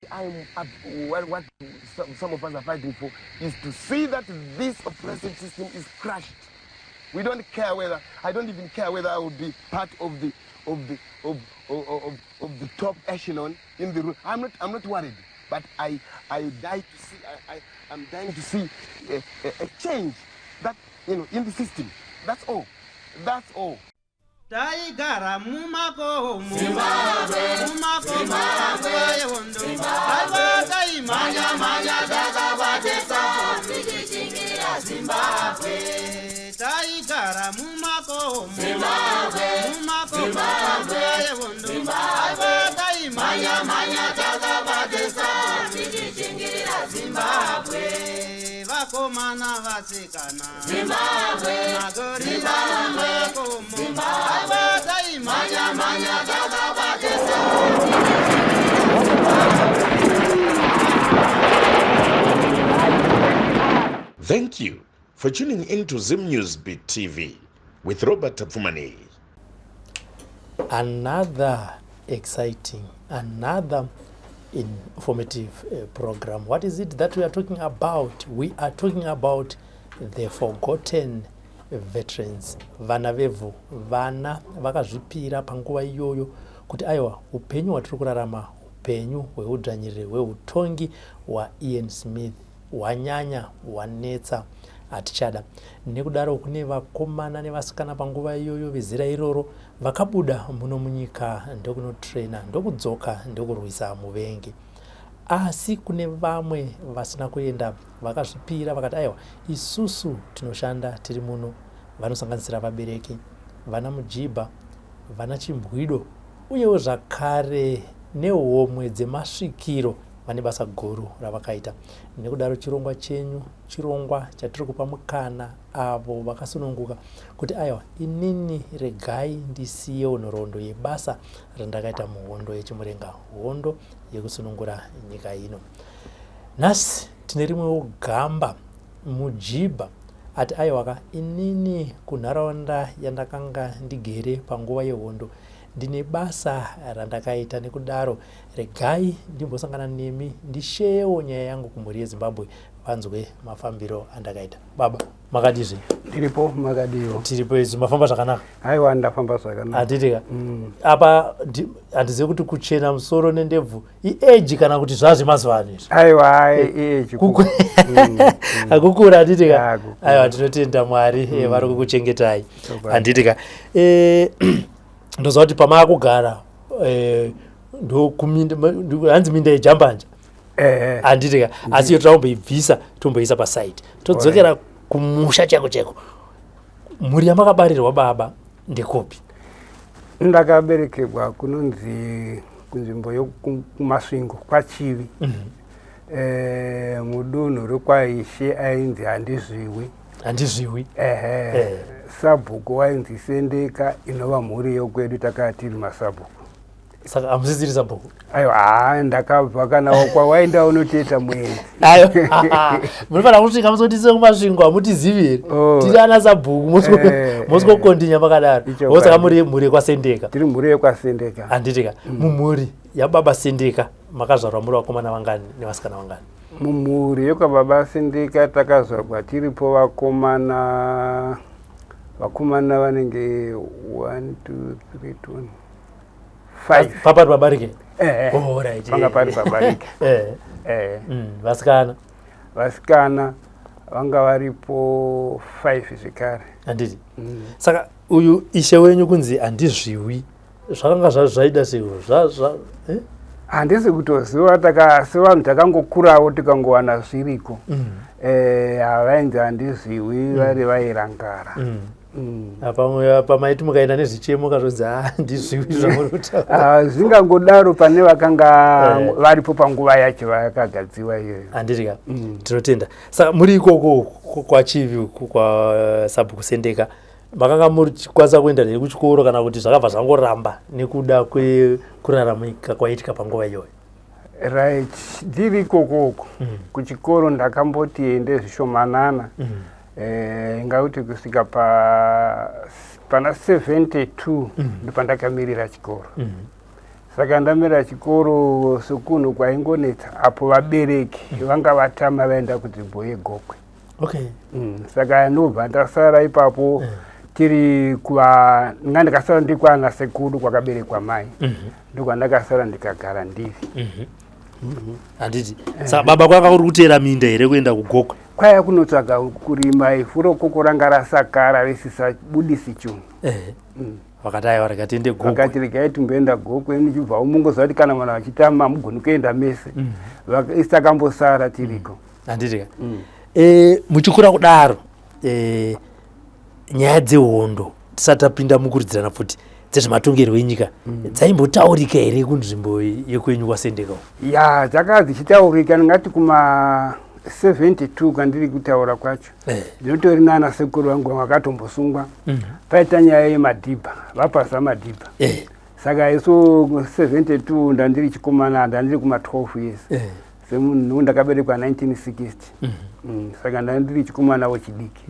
I'm up, what some of us are fighting for is to see that this oppressive system is crushed. We don't care whether, I don't even care whether I will be part of the of the of of, of, of the top echelon in the room. I'm not worried, but I die to see I'm dying to see a change that in the system. That's all. That's all. Taigara mumakomo, mumakomo nguva yehondo. Aiwa, taimhanya mhanya takabatesa tichichingira Zimbabwe. Taigara mumakomo, mumakomo nguva yehondo. Aiwa, taimhanya mhanya takabatesa tichichingira Zimbabwe. Vakomana, vasikana, Zimbabwe. Magorira mumakomo. Aiwa, taimhanya mhanya takabatesa. Thank you for tuning in to Zim News Beat TV with Robert Tafumani. Another exciting, another informative program. What is it that we are talking about? We are talking about the forgotten veterans, vana vevhu, vana vakazvipira panguva iyoyo kuti aiwa, upenyu hwatiri kurarama, upenyu hweudzvanyiriri hweutongi hwaIan Smith hwanyanya, hwanetsa, hatichada. Nekudaro kune vakomana nevasikana panguva iyoyo vezera iroro vakabuda muno munyika ndokunotraina, ndokudzoka, ndokurwisa muvengi. Asi kune vamwe vasina kuenda, vakazvipira vakati aiwa, isusu tinoshanda tiri muno, vanosanganisira vabereki vana Mujibha, vana Chimbwido, uyewo zvakare nehomwe dzemasvikiro vane basa guru ravakaita. Nekudaro chirongwa chenyu chirongwa chatiri kupa mukana avo vakasununguka kuti aiwa, inini regai ndisiyewo nhoroondo yebasa randakaita muhondo yeChimurenga, hondo yekusunungura nyika ino. Nhasi tine rimwewo gamba, Mujibha, ati aiwaka, inini kunharaunda yandakanga ndigere panguva yehondo ndine basa randakaita. Nekudaro regai ndimbosangana nemi, ndisheyewo nyaya yangu kumhuri yeZimbabwe vanzwe mafambiro andakaita. Baba, makadizve? Ndiripo, makadiwo? Tiripo izvi. Mafamba zvakanaka? Aiwa, ndafamba zvakanaka. Handitika? Apa handizivi kuti kuchena musoro nendebvu iage kana kuti zvazvemazuva ano izvi. Aiwa, iage. Akukura, handitika? Ya, kukura. Aiwa, tinotenda Mwari vari kukuchengetai. Chokwadi. Handitika? Ndoziva kuti pamaakugara ndokuminda, hanzi minda yejambanja. Ehe. Handitika? Asi iyo toda tomboisa paside, todzokera kumusha cheko cheko. Mhuri yamakabarirwa, baba, ndekupi? Ndakaberekerwa kunonzi kunzvimbo yokuMasvingo kwaChivi, mudunhu rekwaIshe ainzi Handizviwi. Handizviwi. Ehe. Sabhuku wainzi Sendeka, inova mhuri yokwedu, takaa tiri masabhuku. Saka hamusisiri sabhuku? Aiwa, haa, ndakabva. Kana kwawaenda unotoita muenzi. Ayo, munofanira kusvika musotise kuMasvingo, hamutizivi here? Oh. Tiri ana sabhuku, mosikokondinya makadaro. Ichokwadi. Saka muri mhuri yekwaSendeka? Tiri mhuri yekwaSendeka. Handitika? Mumhuri yababa Sendeka makazvarwa muri vakomana vangani nevasikana vangani? Mumhuri yekwababa Sendeka takazvarwa tiripo vakomana, vakomana vanenge 1 2 3 2 5. Papari pabarike? Eh. Oh, right. Panga pari pabarike. Vasikana? Vasikana vanga varipo 5 zvekare. Handiti? Saka uyu ishe wenyu kunzi Handizviwi, zvakanga zvaida seiwo eh? Handisi kutoziva, taka sevanhu takangokurawo tikangowana zviriko. Havainzi Handizviwi vari vairangara. Pamwe pamaiti mukaenda nezvichemo kazvonzi, "Ah, ndizviwi zvamuri kutaura." Ah, zvingangodaro pane vakanga varipo panguva yacho vakagadziwa iyoyo. Handitika? Tinotenda. Saka muri ikoko kwaChivi uku kwasabhuku Sendeka, makanga muchikwanisa kuenda here kuchikoro kana kuti zvakabva zvangoramba nekuda kwekuraramika kwaitika panguva iyoyo? Right, ndiri ikokoko kuchikoro ndakamboti ende zvishomanana, ngakuti kusvika pana 72 ndopandakamirira chikoro. Saka ndamira chikoro sekunhu kwaingonetsa apo vabereki vanga vatama vaenda kunzvimbo yeGokwe. Okay. Saka ndobva ndasara ipapo tiri kuva nga ndikasara ndiri kwana sekuru kwakaberekwa mai. Ndokwandakasara ndikagara ndiri. Handiti saka baba kwanga kuri kuteera minda here kuenda kuGokwe? Kwaiva kunotsvaga kurima, ivhu rokoko ranga rasakara risisabudisi chunhu. Vakati aiwa, rega tiende Gokwe. Vakati regai timboenda Gokwe, nichibva mungoziva kuti kana vanhu vachitama hamugoni kuenda mese. Isu takambosara tiriko. Handiti ka muchikura kudaro, nyaya dzehondo, tisati tapinda mukuridzirana futi dzezvematongerwo enyika, dzaimbotaurika here kunzvimbo yekwenyu kwaSendeka? Ya, dzakanga dzichitaurika. Ndingati kuma 72 kwandiri kutaura kwacho, ndinotori nana sekuru vangu vakatombosungwa. Paita nyaya yemadhibha, vapaza madhibha. Saka isu 72 ndandiri chikomana, ndandiri kuma 12 years. Semunhu ndakaberekwa 1960. Saka ndandiri chikomana wechidiki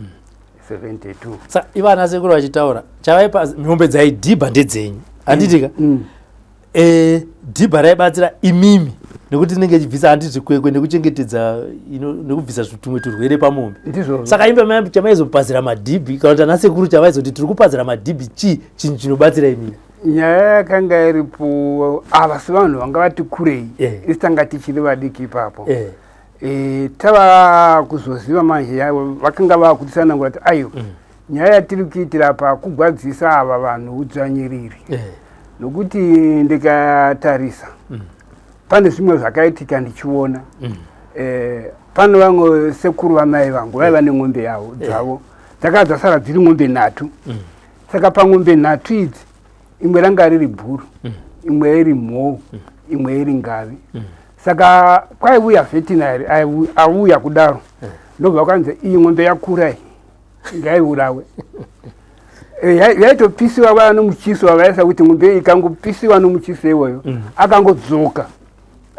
72. Saka ivana sekuru vachitaura chavaipa, mombe dzaidhibha ndedzenyu, handitika? Mm. Dhibha raibatsira imimi nekuti rinenge ichibvisa, handi, zvikwekwe nekuchengetedza nekubvisa tumwe turwere pamombe. Ndizvozvo. Saka imba chamaizopazira madhibhi, kana kuti ana sekuru chavaizoti tiri kupazira madhibhi, chii chinhu chinobatsira imimi? Nyaya yakanga iripo, ava sevanhu vanga vati kurei, isu tanga tichiri vadiki ipapo. Tava kuzoziva manje, vakanga vakutitsanangura kuti aiwa, nyaya yatiri kuitira pa kugwadzisa ava vanhu udzvanyiriri, nokuti ndikatarisa pane zvimwe zvakaitika ndichiona. Pane vamwe sekuru vamai vangu vaiva nemombe yavo dzavo, dzakanga dzasara dziri mombe 3. Saka pamombe 3 idzi, imwe ranga riri bhuru, imwe iri mhou, imwe iri ngavi. Saka kwaiuya veterinary auya kudaro, ndobva kwanzi iyi mombe yakura iyi ngaiurawe. Yaitopisiwa vaya nomuchiso wavaisa kuti mombe iyi ikangopisiwa nomuchiso iwoyo, akangodzoka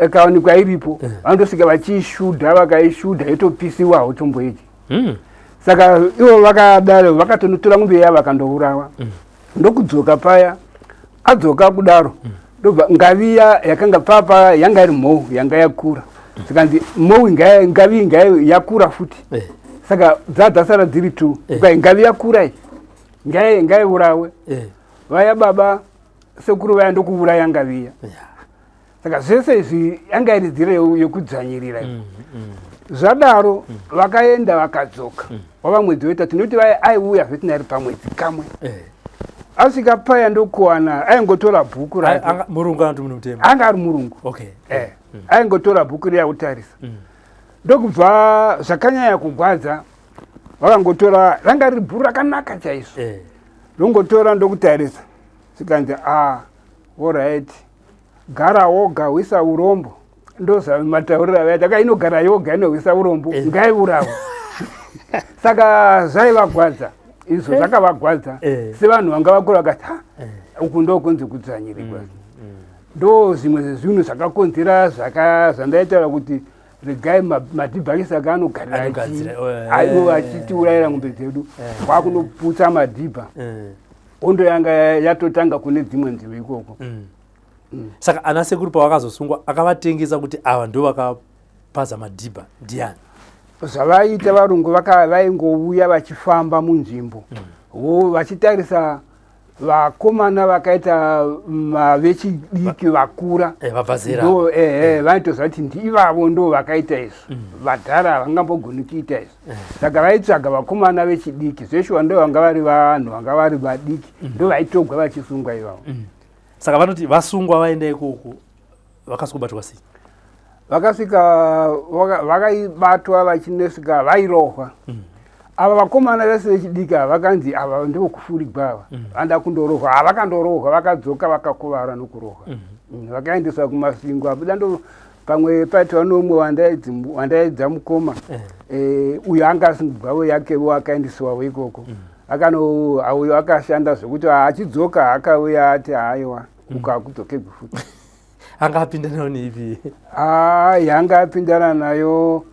ikawanikwa iripo, vanotosvika vachiishudha, vakaishudha yotopisiwa, hautomboidyi. Saka ivo vakadaro vakatonotora mombe iya, vakandourawa, ndokudzoka paya. Adzoka kudaro, ndobva ngaviya yakanga papa yanga iri mhou yanga yakura, zikanzi mhou ngavi ngai yakura futi. Saka dzadzasara dziri two. Ukai ngavi yakura iyi ngaiurawe. Vaya baba sekuru vaya ndokuuraya ngaviya. Saka zvese izvi yanga iri nzira yekudzvanyirira. Zvadaro vakaenda vakadzoka, wava mwedzi wetatu, nekuti vaya aiuya veterinary pamwedzi kamwe. Asvika paya ndokuwana aingotora bhuku rake. Murungu kana kuti munhu mutema? Anga ari murungu. Aingotora bhuku riya kutarisa, ndokubva zvakanyanya kugwadza, vakangotora, ranga riri bhuru rakanaka chaizvo, ndongotora ndokutarisa, zvikanzi, "A, alright, gara woga, hwisa urombo." Ndozvamatauriro avaita ka, inogara yoga, inohwisa urombo, ngaiurawe. Saka zvaivagwadza izvo, zvakavagwadza sevanhu vanga vakura, vakati, "Ha, uku ndokunzi kudzvanyirigwa." Ndo zvimwe zvezvinhu zvakakonzera zvandaitaura kuti regai madhibhakisi aka anogarira Anogadzira, aivo achitiurayira ngombe dzedu, kwakunoputsa madhibha. Hondo yanga yatotanga kune dzimwe nzvimbo ikoko. Saka ana sekuru pavakazosungwa, akavatengesa kuti ava ndo vakapaza madhibha ndiani? Zvavaiita varungu, vaingouya vachifamba munzvimbo vo vachitarisa vakomana vakaita vechidiki vakura. Vabva zera. Ndo vaitoziva kuti ndivavo ndo vakaita izvo, vadhara havangambogoni kuita izvo. Saka vaitsvaga vakomana vechidiki zveshuwa, ndo vanga vari vanhu vanga vari vadiki, ndo vaitogwa vachisungwa ivavo. Saka vanoti vasungwa vaenda ikoko, vakasvikobatwa sei? Vakasvika vakaibatwa vachinosvika vairohwa. Ava vakomana vese vechidiki ava vakanzi ava ndevokufurigwa ava, vanda kundorohwa. Havakandorohwa, vakadzoka vakakuvara nokurohwa. Vakaendeswa kuMasvingo abuda, ndo pamwe paitwa nomwe wandaidza mukoma. Uyo anga asingwawo yakewo, akaendeswawo ikoko. Akano uyo akashanda zvekuti achidzoka akauya ati haiwa, uko hakudzokegwi futi. Anga apinda nayo neipi? Ah, yanga apindana nayo.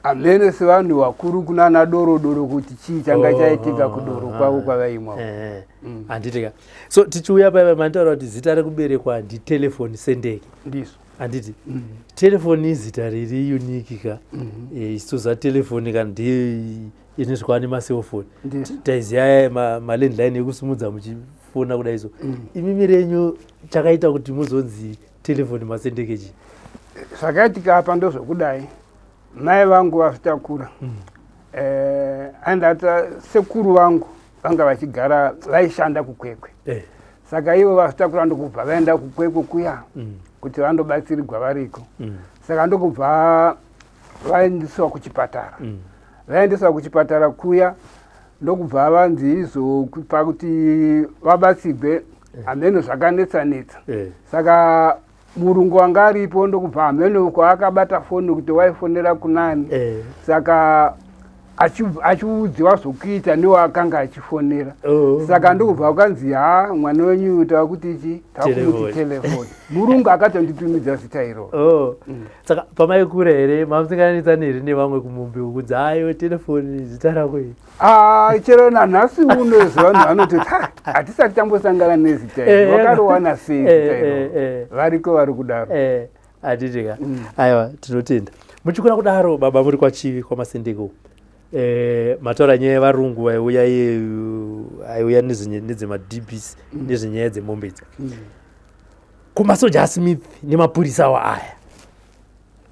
Hamene sevanhu vakuru kunana doro doro kuti chii changa Oh, chaitika kudoro kwavo kwavaimwa. Eh, handiti ka. So tichiuya paipa manitaura kuti zita rekuberekwa nditelefoni Sendeke. Ndizvo. Handiti telefoni izita riri unique ka. Isu zatelefoni ka ndiyo inoitwa nemaselfoni. Ndizvo. Taiziva aya malandline ekusimudza muchifona kudai so. Imimi renyu chakaita kuti muzonzi Telefoni Masendeke chii? Zvakaitika apa ndozvokudai, mai vangu vazvitakura andata sekuru vangu vanga vachigara vaishanda kuKwekwe. Saka ivo vazvitakura ndokubva vaenda kuKwekwe kuya kuti vandobatsirigwa variko. Saka ndokubva vaendeswa kuchipatara. Vaendeswa kuchipatara kuya ndokubva vanzi izo pakuti vabatsigwe hameno zvakanetsa netsa. Saka murungu wanga aripo ndokubva hameno kwaakabata foni kuti waifonera kunani. Saka achiudziwa zvokuita newakanga achifonera. Saka ndokubva kwanzi, ha, mwana wenyu tava kuti ichi tavakumuti Telefoni. Telefoni. Murungu akatonditumidza zita iroro. Oh. Saka pamaikura here mamusinganetsani here nevamwe kumombe kunzi ayo Telefoni zita rako iri? Ah, chero nanhasi uno vanhu vanototi, "Ha, hatisati tambosangana nezita iri. Wakarowana sei zita iroro?" Variko vari kudaro. Handiti ka. Aiwa, tinotenda. Muchikura kudaro baba muri kwaChivi kwaMasendeko, mataura nyaya yevarungu vaiuya aiuya nedzemadhibhisi nezvenyaya dzemombe idzi. Kumasoja aSmith nemapurisa awo aya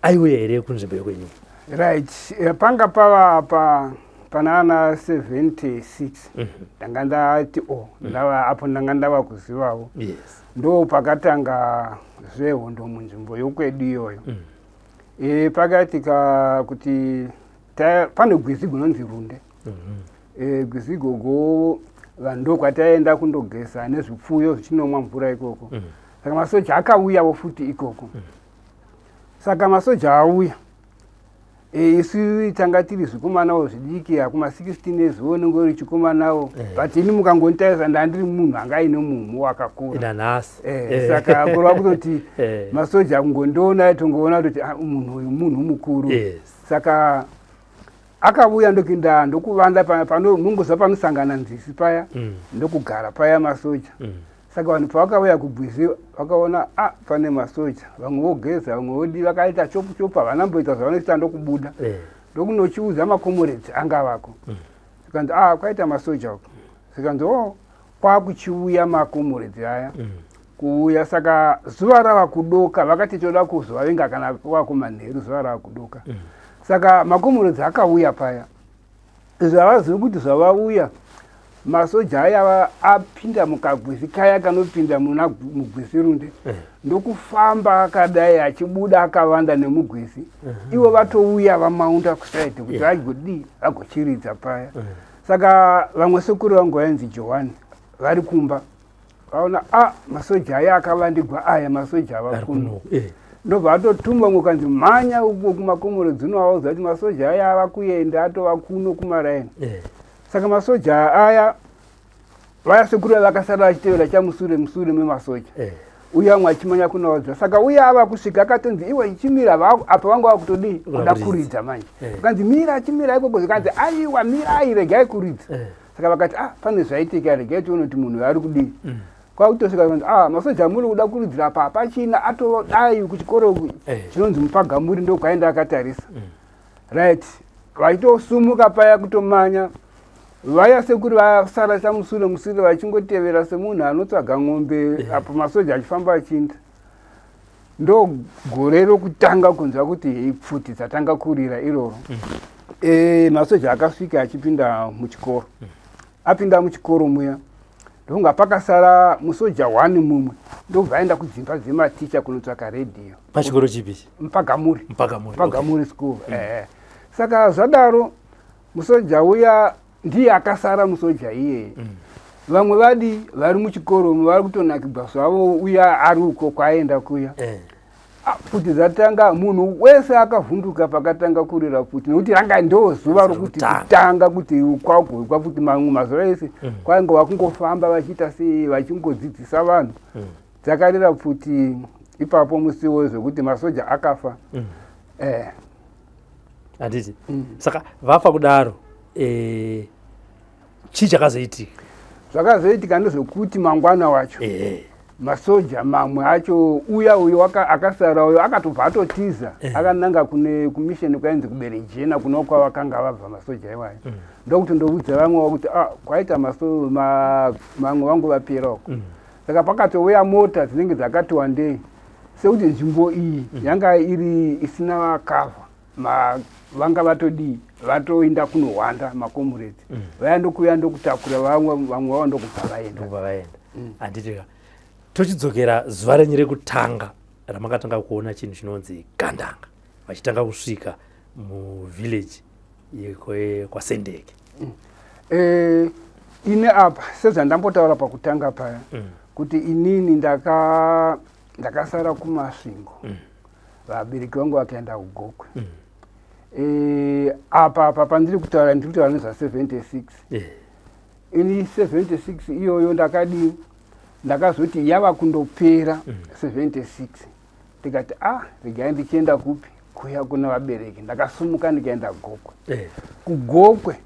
aiuya here kunzvimbo yekwenyu? Right. Panga pava pa pana ana 76 ndanga ndati o ndava apo ndanga ndava kuzivawo. Ndo pakatanga zvehondo munzvimbo yokwedu iyoyo. Pakaitika kuti pane gwizi gunonzi Runde. Gwizi igogo vanhu ndokwataienda kundogeza nezvipfuyo zvichinomwa mvura ikoko. Saka masoja akauyawo futi ikoko. Saka masoja auya, isu tanga tiri zvikomanawo zvidiki, akuma 16 years unenge uri chikomanawo. But ini mukangonditarisa ndandiri munhu anga aine mumhu wakakura. Nanhasi. Saka kureva kutoti masoja kungondiona tongoona kuti, ah, munhu uyu munhu mukuru. Saka akauya ndokuenda ndokuvanda pano mungoziva panosangana nzizi paya. Ndokugara paya masoja. Saka vanhu pavakauya kugwizi vakaona, a, pane masoja, vamwe vogeza, vamwe vodi, vakaita chopu chopu, havana mboita zvavanoita ndokubuda. Ndokunochiudza makomuredzi anga vako. Zvikanzi, a, kwaita masoja uko. Zvikanzi, o, kwakuchiuya makomuredzi aya kuuya. Saka zuva rava kudoka, vakati toda kuzovavenga kana kwakumanheru zuva rava kudoka. Saka makomuredzi akauya paya, zvavazivi kuti zvavauya masoja aya apinda mukagwizi kaya kanopinda muna mugwizi Runde. Ndokufamba akadai achibuda akavanda nemugwizi. Ivo vatouya vamaunda kusaidi kuti vagodii vagochiridza paya. Saka vamwe sekuru vangu vainzi Johani vari kumba vaona, a, masoja aya akavandigwa aya, masoja ava Ari kuno. kuno. Ndobva atotuma umwe kanzi, mhanya uko kumakomoredzi unovaudza kuti masoja aya ava kuenda, atova kuno kumaraini. Saka masoja aya vaya sekuru vaya vakasara vachitevera chamusure musure memasoja. Uye vamwe achimanya kunovaudza. Saka uye ava kusvika akatonzi, iwe chimira, apa vanga vakutodii Kuda kuda kuridza. Kuridza manje. Kanzi, mira, chimira ikoko. Zvikanzi, aiwa, mirai, regai kuridza. Saka vakati, ah, pane zvaitika, regai tione kuti munhu ari kudii. Kwakutosvika kanzi, ah, masoja muri kuda kuridzira apa hapachina, atodai kuchikoro chinonzi Mupagamuri ndokwaenda akatarisa. Right, vachitosumuka paya kutomanya vaya sekuri vasara chamusure musure vachingotevera semunhu anotsvaga ng'ombe apo masoja achifamba achiinda. Ndo gore rokutanga kunzwa kuti hei, pfuti dzatanga kurira iroro. Masoja akasvika achipinda muchikoro. Apinda muchikoro muya ndonga pakasara musoja one mumwe, ndobva aenda kudzimba dzematicha kunotsvaka redhiyo. Pachikoro chipi ichi? Mupagamuri. Mupagamuri. Pagamuri school. Saka zvadaro musoja uya ndiye akasara musoja iyeye. Vamwe vadi vari muchikoro vari kutonakigwa zvavo, uya ari uko kwaenda kuya. Ah, pfuti dzatanga, munhu wese akavhunduka pakatanga kurira pfuti nekuti ranga ndo zuva rokuti Rokutanga. kutanga kuti kwagorwa pfuti. Mamwe mazuva ese kwaingova kungofamba vachiita sei, vachingodzidzisa vanhu. Dzakarira pfuti ipapo musiwo zvekuti masoja akafa. Handiti? Saka vafa kudaro, chii chakazoitika? Zvakazoitika ndezvekuti mangwana wacho masoja mamwe acho, uya uyo akasara uyo akatobva atotiza, akananga kune kumisheni kwainzi kuBerejena, kuno kwavakanga vabva masoja iwayo. Ndokuti ndoudza vamwe vakuti, ah, kwaita mamwe vangu vapera uko. Saka pakatouya mota dzinenge dzakati wandei, sekuti nzvimbo iyi yanga iri isina kavha, vanga vatodii, vatoinda kunohwanda makomuredzi vaya, ndokuuya ndokutakura vamwe, vamwe vavo ndokubva vaenda. Ndokubva vaenda, handiti ka? Tochidzokera zuva renyu rekutanga ramakatanga kuona chinhu chinonzi gandanga, vachitanga kusvika muvillage yekwaSendeke. Ine apa, sezvandambotaura pakutanga paya, kuti inini ndakasara kuMasvingo, vabereki vangu vakaenda kuGokwe. Apa pandiri kutaura, ndiri kutaura nezva76. Ini 76 iyoyo ndakadii, ndakazoti yava kundopera 76, ndikati, ah, regai ndichienda kupi, kuya kuna vabereki. Ndakasumuka ndikaenda Gokwe. KuGokwe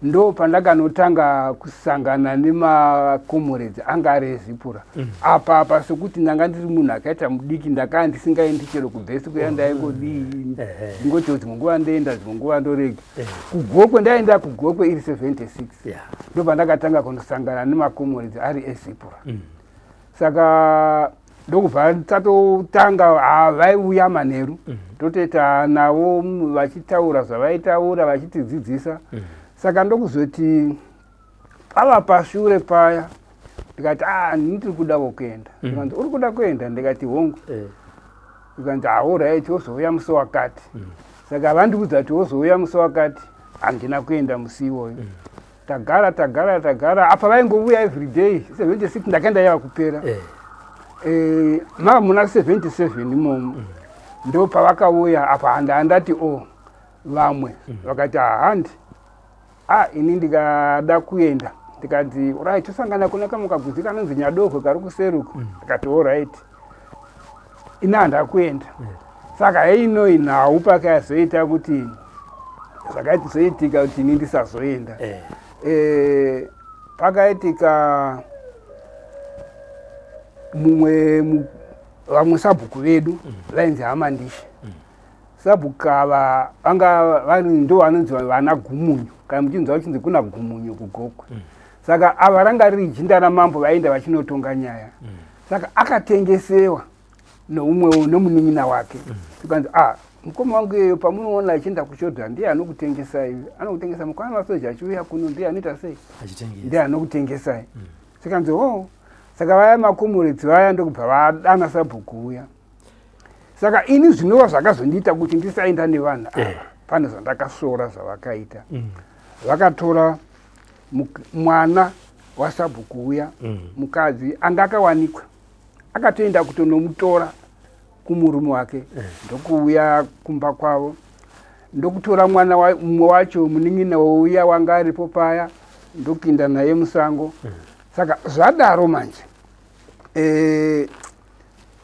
ndo pandakanotanga kusangana nemakomuredzi anga ari eZIPRA. Apa sekuti ndanga ndiri munhu akaita mudiki, ndakaa ndisingaendi chero kubhesi kuya, ndaingodii, ndingoti dzimwe nguva ndoenda, dzimwe nguva ndorega. KuGokwe ndaenda kuGokwe iri 76, ndo pandakatanga kundosangana nemakomuredzi ari eZIPRA. Saka ndokubva tatotanga, vaiuya manheru, totoita navo vachitaura zvavaitaura, vachitidzidzisa. Saka ndokuzoti pava pashure paya, ndikati, a, ndiri kudawo kuenda. Ndikanzi, uri kuda kuenda? Ndikati, hongu. Ndikanzi, alright, wozouya musi wakati. Saka vandiudza kuti wozouya musi wakati, handina kuenda musi iwoyo. Tagara, tagara, tagara apa, vaingouya everyday. 76 ndakaenda yava kupera. Mava muna 77 imomo ndo pavakauya apa. Handandati o vamwe vakati, hahandi, a, ini ndikada kuenda. Ndikati, right, tosangana kuna kamwe kagudzi kanonzi Nyadohwe kari kuseruko. Ndikati, alright, ini handa kuenda. Saka heinoi nhau pakazoita kuti zvakazoitika kuti ini ndisazoenda. Pakaitika mumwe vamwe sabhuku vedu vainzi Hamandishe. Sabhuku ava vanga vari ndo vanonzi vana Gumunyu, kana muchinzwa vachinzi kuna Gumunyu kuGokwe. Saka ava ranga riri jinda ramambo, vaenda vachinotonga nyaya. Saka akatengesewa noumwewo nomunin'ina wake. Tikanzi, ah, mukoma wangu iyeyo pamunoona achienda kuchodha, ndiye anokutengesai, anokutengesa. Mukwana masoja achiuya kuno, ndiye anoita sei, ndiye anokutengesai. Tikanzi, ho. Saka vaya makomuredzi vaya ndokubva vadana sabhuku uya. Saka ini zvinova zvakazondiita kuti ndisaenda nevanhu ava, pane zvandakasora zvavakaita. Vakatora mwana wasabhuku uya, mukadzi anga akawanikwa, akatoenda kutonomutora kumurume wake, ndokuuya kumba kwavo, ndokutora mwana mumwe wacho, munin'ina wouya wanga aripo paya, ndokuinda naye musango. Saka zvadaro manje,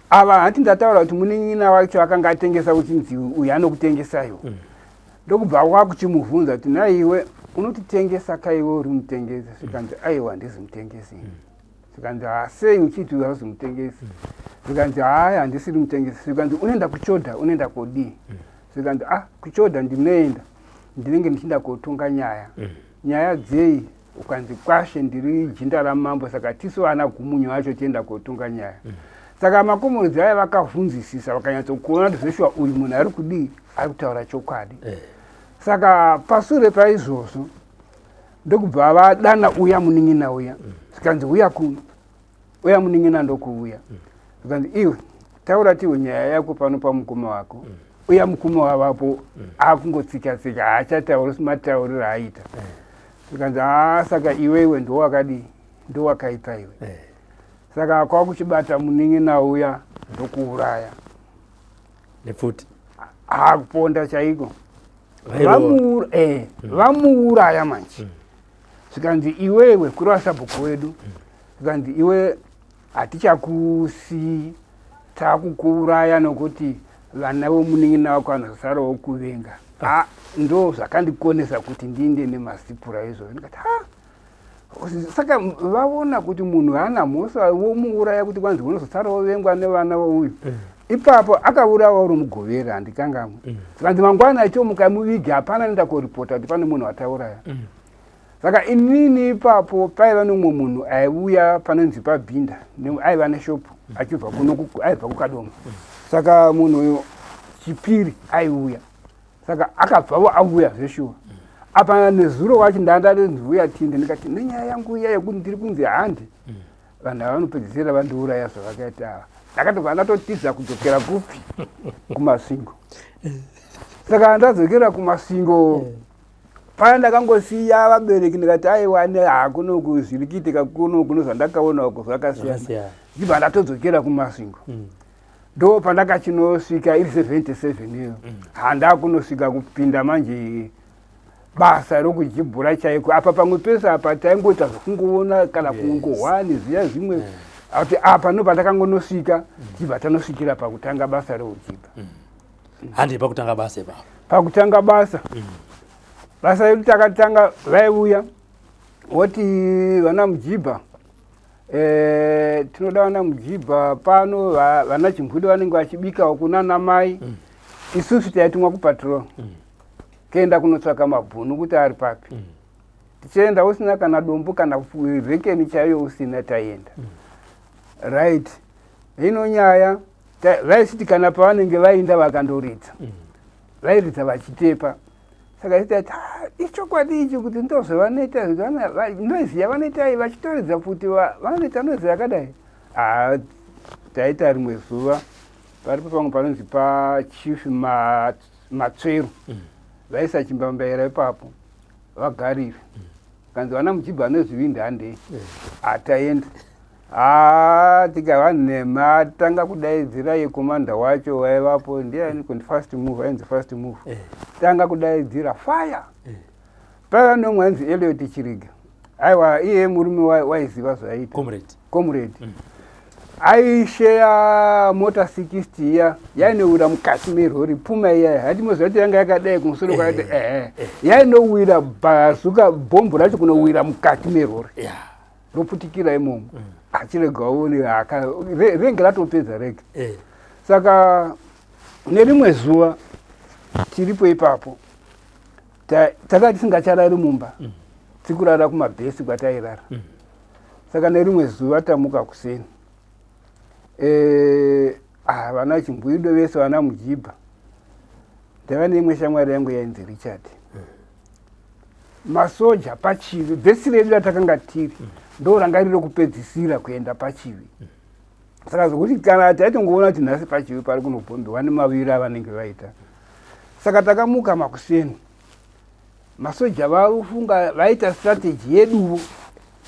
ava hati ndataura kuti munin'ina wacho akanga atengesa, kuchinzi uyu anokutengesaiwo. Ndokubva wakuchimubvunza kuti, naiwe unotitengesa kaiwe, uri mutengesi? Zvikanzi, aiwa, handizi mutengesi. Zvikanzi, hasei uchiti hauzi mutengesi? Zvikanzi, haya, handisiri mutengesi. Zvikanzi, unoenda kuchodha, unoenda kodii? Zvikanzi, ah, kuchodha ndinoenda, ndinenge ndichienda kotonga nyaya. Nyaya dzei? Ukanzi, kwashe, ndiri jinda ramambo, saka tisu vana Gumunyu vacho tienda kotonga nyaya. Saka makomorodzi aya vakavhunzisisa, vakanyatsokuona kuti zveshuwa uyu munhu ari kudii, ari kutaura chokwadi. Saka pasure paizvozvo ndokubva vadana uya munin'ina uya. Zvikanzi, uya kuno. Uya munin'ina ndokuuya. Zvikanzi, iwe taura tiwe nyaya yako pano pamukoma wako. Uya mukoma wavapo akungotsika tsika, haachatauri matauriro aaita. Zvikanzi, haa, saka iwewe ndowakadii, ndowakaipa iwe. Saka kwakuchibata munin'ina uya ndokuuraya. Nepfuti? Hakuponda chaiko. Vamuuraya manje, zvikanzi, iwewe, kureva sabhuku wedu, zvikanzi, iwe hatichakusii, takukuuraya nokuti vana vomunin'ina wako vanozosarawo kuvenga. Ah, ndo zvakandikonesa kuti ndiinde nemasipura izvozvo. Ndikati ha, saka vaona kuti munhu haana mhosva, vomuuraya kuti kwanzi unozosara wovengwa nevana vouyu. Ipapo akaurawa uri Mugovera, handikangamwe. Zvikanzi mangwana achomuka muvigi, hapana anoenda koripota kuti pane munhu watauraya. Saka inini ipapo paiva nomumwe munhu aiuya panonzi paBhinda, aiva neshopu achibva kuno, aibva kuKadoma. Saka munhu uyu Chipiri aiuya, saka akabvavo auya zveshuwa. Apa nezuro wacho ndandanzi tinde, ndikati nenyaya yangu iya yekuti ndiri kunzi handi vanhu ava vanopedzisira vandiuraya zvavakaita ava. Ndakatobva ndatotiza kudzokera kupi? KuMasvingo. Saka ndadzokera kuMasvingo paya, ndakangosiya vabereki, ndikati aiwa, hakunoku zviri kuitika kuno kuno zvandakaona uko zvakasiyana. Zvakasiyana. Ndibva ndatodzokera kuMasvingo. Ndo pandakachinosvika iri 77 iyo, handa kunosvika kupinda manje basa rokujibhura chaiko. Apa pamwe pese apa taingoita zvokungoona kana kungohwa nezviya zvimwe, ati apa ndo pandakangonosvika, tibva tanosvikira pakutanga basa reujibha. Handi pakutanga basa ipapo? Pakutanga basa, basa redu takatanga, vaiuya voti vana mujibha, tinoda vana mujibha pano, vana chimbwido vanenge vachibikawo kunana mai. Isusu taitumwa kupatrol kuenda kunotsvaka mabhunu kuti ari papi. Tichienda usina kana dombo kana rekeni chaiyo usina, taienda. Right, ino nyaya vaisiti kana pavanenge vainda vakandoridza, vairidza vachitepa. Saka tati, "Ah, ichokwadi ichi kuti ndozvavanoita, noise yavanoita iyi vachitoridza futi, vanoita noise yakadai." Ah, taita rimwe zuva paripo pamwe panonzi paChief Matsveru, vaisa chimbambaira ipapo vagarire, kanzi vana muchibva nezvivindi handei. Hataenda, ha, tikava nhema. Tanga kudaidzira yekomanda wacho waivapo ndiani, kundi Fast Move, ainzi Fast Move. Tanga kudaidzira fire. Paiva nomwe ainzi Eliot Chiriga, aiwa, iye murume waiziva zvaiita. Comrade. Comrade aisheya mota 60 iya yainowira mukati merori, Puma iya, hati moziva kuti yanga yakadai kumusoro kwakati, ehe, yainowira bhazuka, bhombu racho kunowira mukati merori, roputikira imomo. Achirega uone renge ratopedza rega. Saka nerimwe zuva tiripo ipapo, taka tisingacharari mumba, tikurara kumabhesi kwatairara. Saka nerimwe zuva tamuka kuseni, ah, vana chimbwido vese, vana mujibha, ndaiva neimwe shamwari yangu yainzi Richard. Masoja pachivi, bhesi redu ratakanga tiri ndo ranga riri kupedzisira kuenda pachivi. Saka zvokuti kana taitongoona kuti nhasi pachivi pari kunobhombiwa nemaviri avanenge vaita. Saka takamuka makuseni, masoja vafunga vaita strategy yeduvo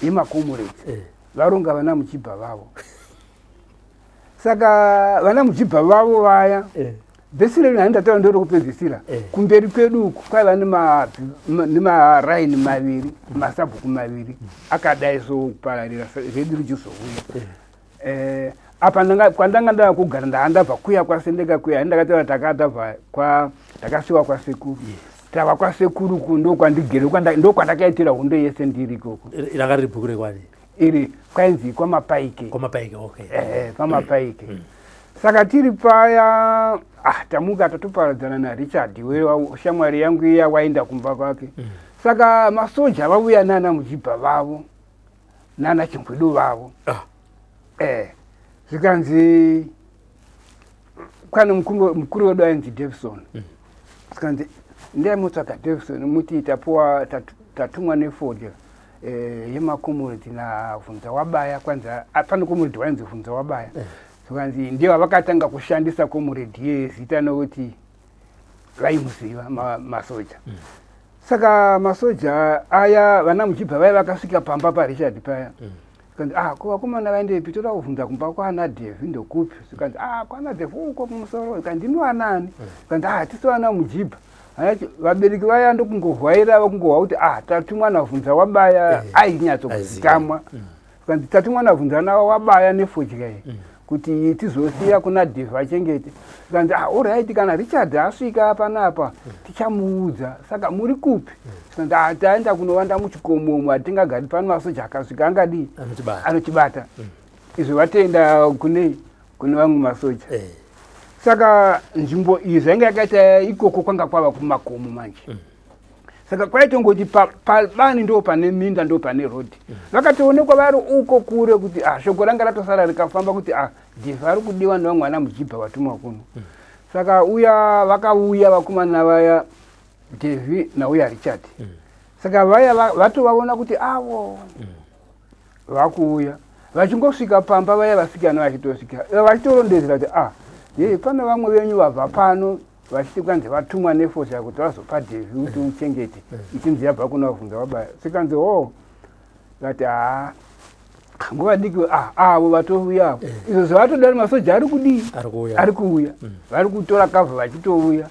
yemacomrades, varonga vana muchibha vavo. Saka vana muchibha vavo vaya, bhesi redu handataura ndo rokupedzisira. Kumberi kwedu uku kwaiva nemaraini maviri, masabhuku maviri akadai so kupararira, redu richizouya. Apa kwandanga ndava kugara, ndaa ndabva kuya kwaSendeka kuya, ndakataura takadabva kwa takasiwa kwasekuru, tava kwasekuru ku ndo kwandigere, ndo kwandakaitira hondo yese ndiri ikoko. Ranga riri bhuku rekwani? Iri kwainzi kwaMapaike. KwaMapaike, okay. Ehe, kwaMapaike. Saka tiri paya, ah, tamuka tatoparadzana naRichard shamwari yangu iya, waenda kumba kwake. Saka masoja vauya nana mujibha vavo nana chimbwido vavo. Zvikanzi kwane mukuru wedu ainzi Davison, zvikanzi ndiyai mutsvaga Davison, muti tapuwa tatumwa nefodya yemacomrade navhunza wabaya. Kwanzi pane comrade wainzi Vhunza Wabaya. Zvikanzi ndivo vakatanga kushandisa comrade iyeye zita nokuti vaimuziva masoja. Saka masoja aya vana muchibva vaya vakasvika pamba paRichard paya, zvikanzi, "Ah, ko vakomana vaendepi? Toda kuvhunza kumba kwana Devi ndokupi?" Zvikanzi, "Ah, kwana Devi uko kumusoro." Zvikanzi, "Ndinoanani?" Zvikanzi, "Ah, tisi vana mujibha." Vabereki vaya ndokungohwaira, vakungohwa kuti, "Ah, tatumwa navhunza wabaya." Ainyatsokuzikamwa. Zvikanzi, "Tatumwa navhunza wabaya nefodya iyi." Kuti tizosiya kuna Devhi achengete. Zvikanzi, ah, alright, kana Richard asvika panapa tichamuudza. Saka muri kupi? Zvikanzi, ah, taenda kunovanda muchikomo umu, hatingagari pano, masoja akasvika angadii? Anotibata. Anotibata. Izvo vatoenda kune vamwe masoja. Saka nzvimbo iyi zvainge yakaita ikoko kwanga kwava kumakomo manje. Saka kwaitongoti pabani ndo pane minda, ndo pane rodhi. Vakatoonekwa vari uko kure kuti, ah, shoko ranga ratosara rikafamba kuti, ah, Dhivhi ari kudiwa nevamwe vana mujibha vatumwa kuno. Saka uya vakauya vakomana vaya, Dhevhi nauya Richard. Saka vaya vatovaona kuti avo vakuuya. Vachingosvika pamba vaya vasikana vachitosvika vachitorondedzera kuti, ah, ye pane vamwe venyu vabva pano vachiti kwanzi vatumwa neforce kuti vazopa Dhevhi kuti uchengete, ichinzi yabva kuna vabvunza vabaya. Sikanzi, o, vati, haa, nguva diki, ah, avo vatouya avo. Izvo zvavatodaro masoja ari kudii? Ari kuuya. Ari kuuya, vari kutora cover vachitouya.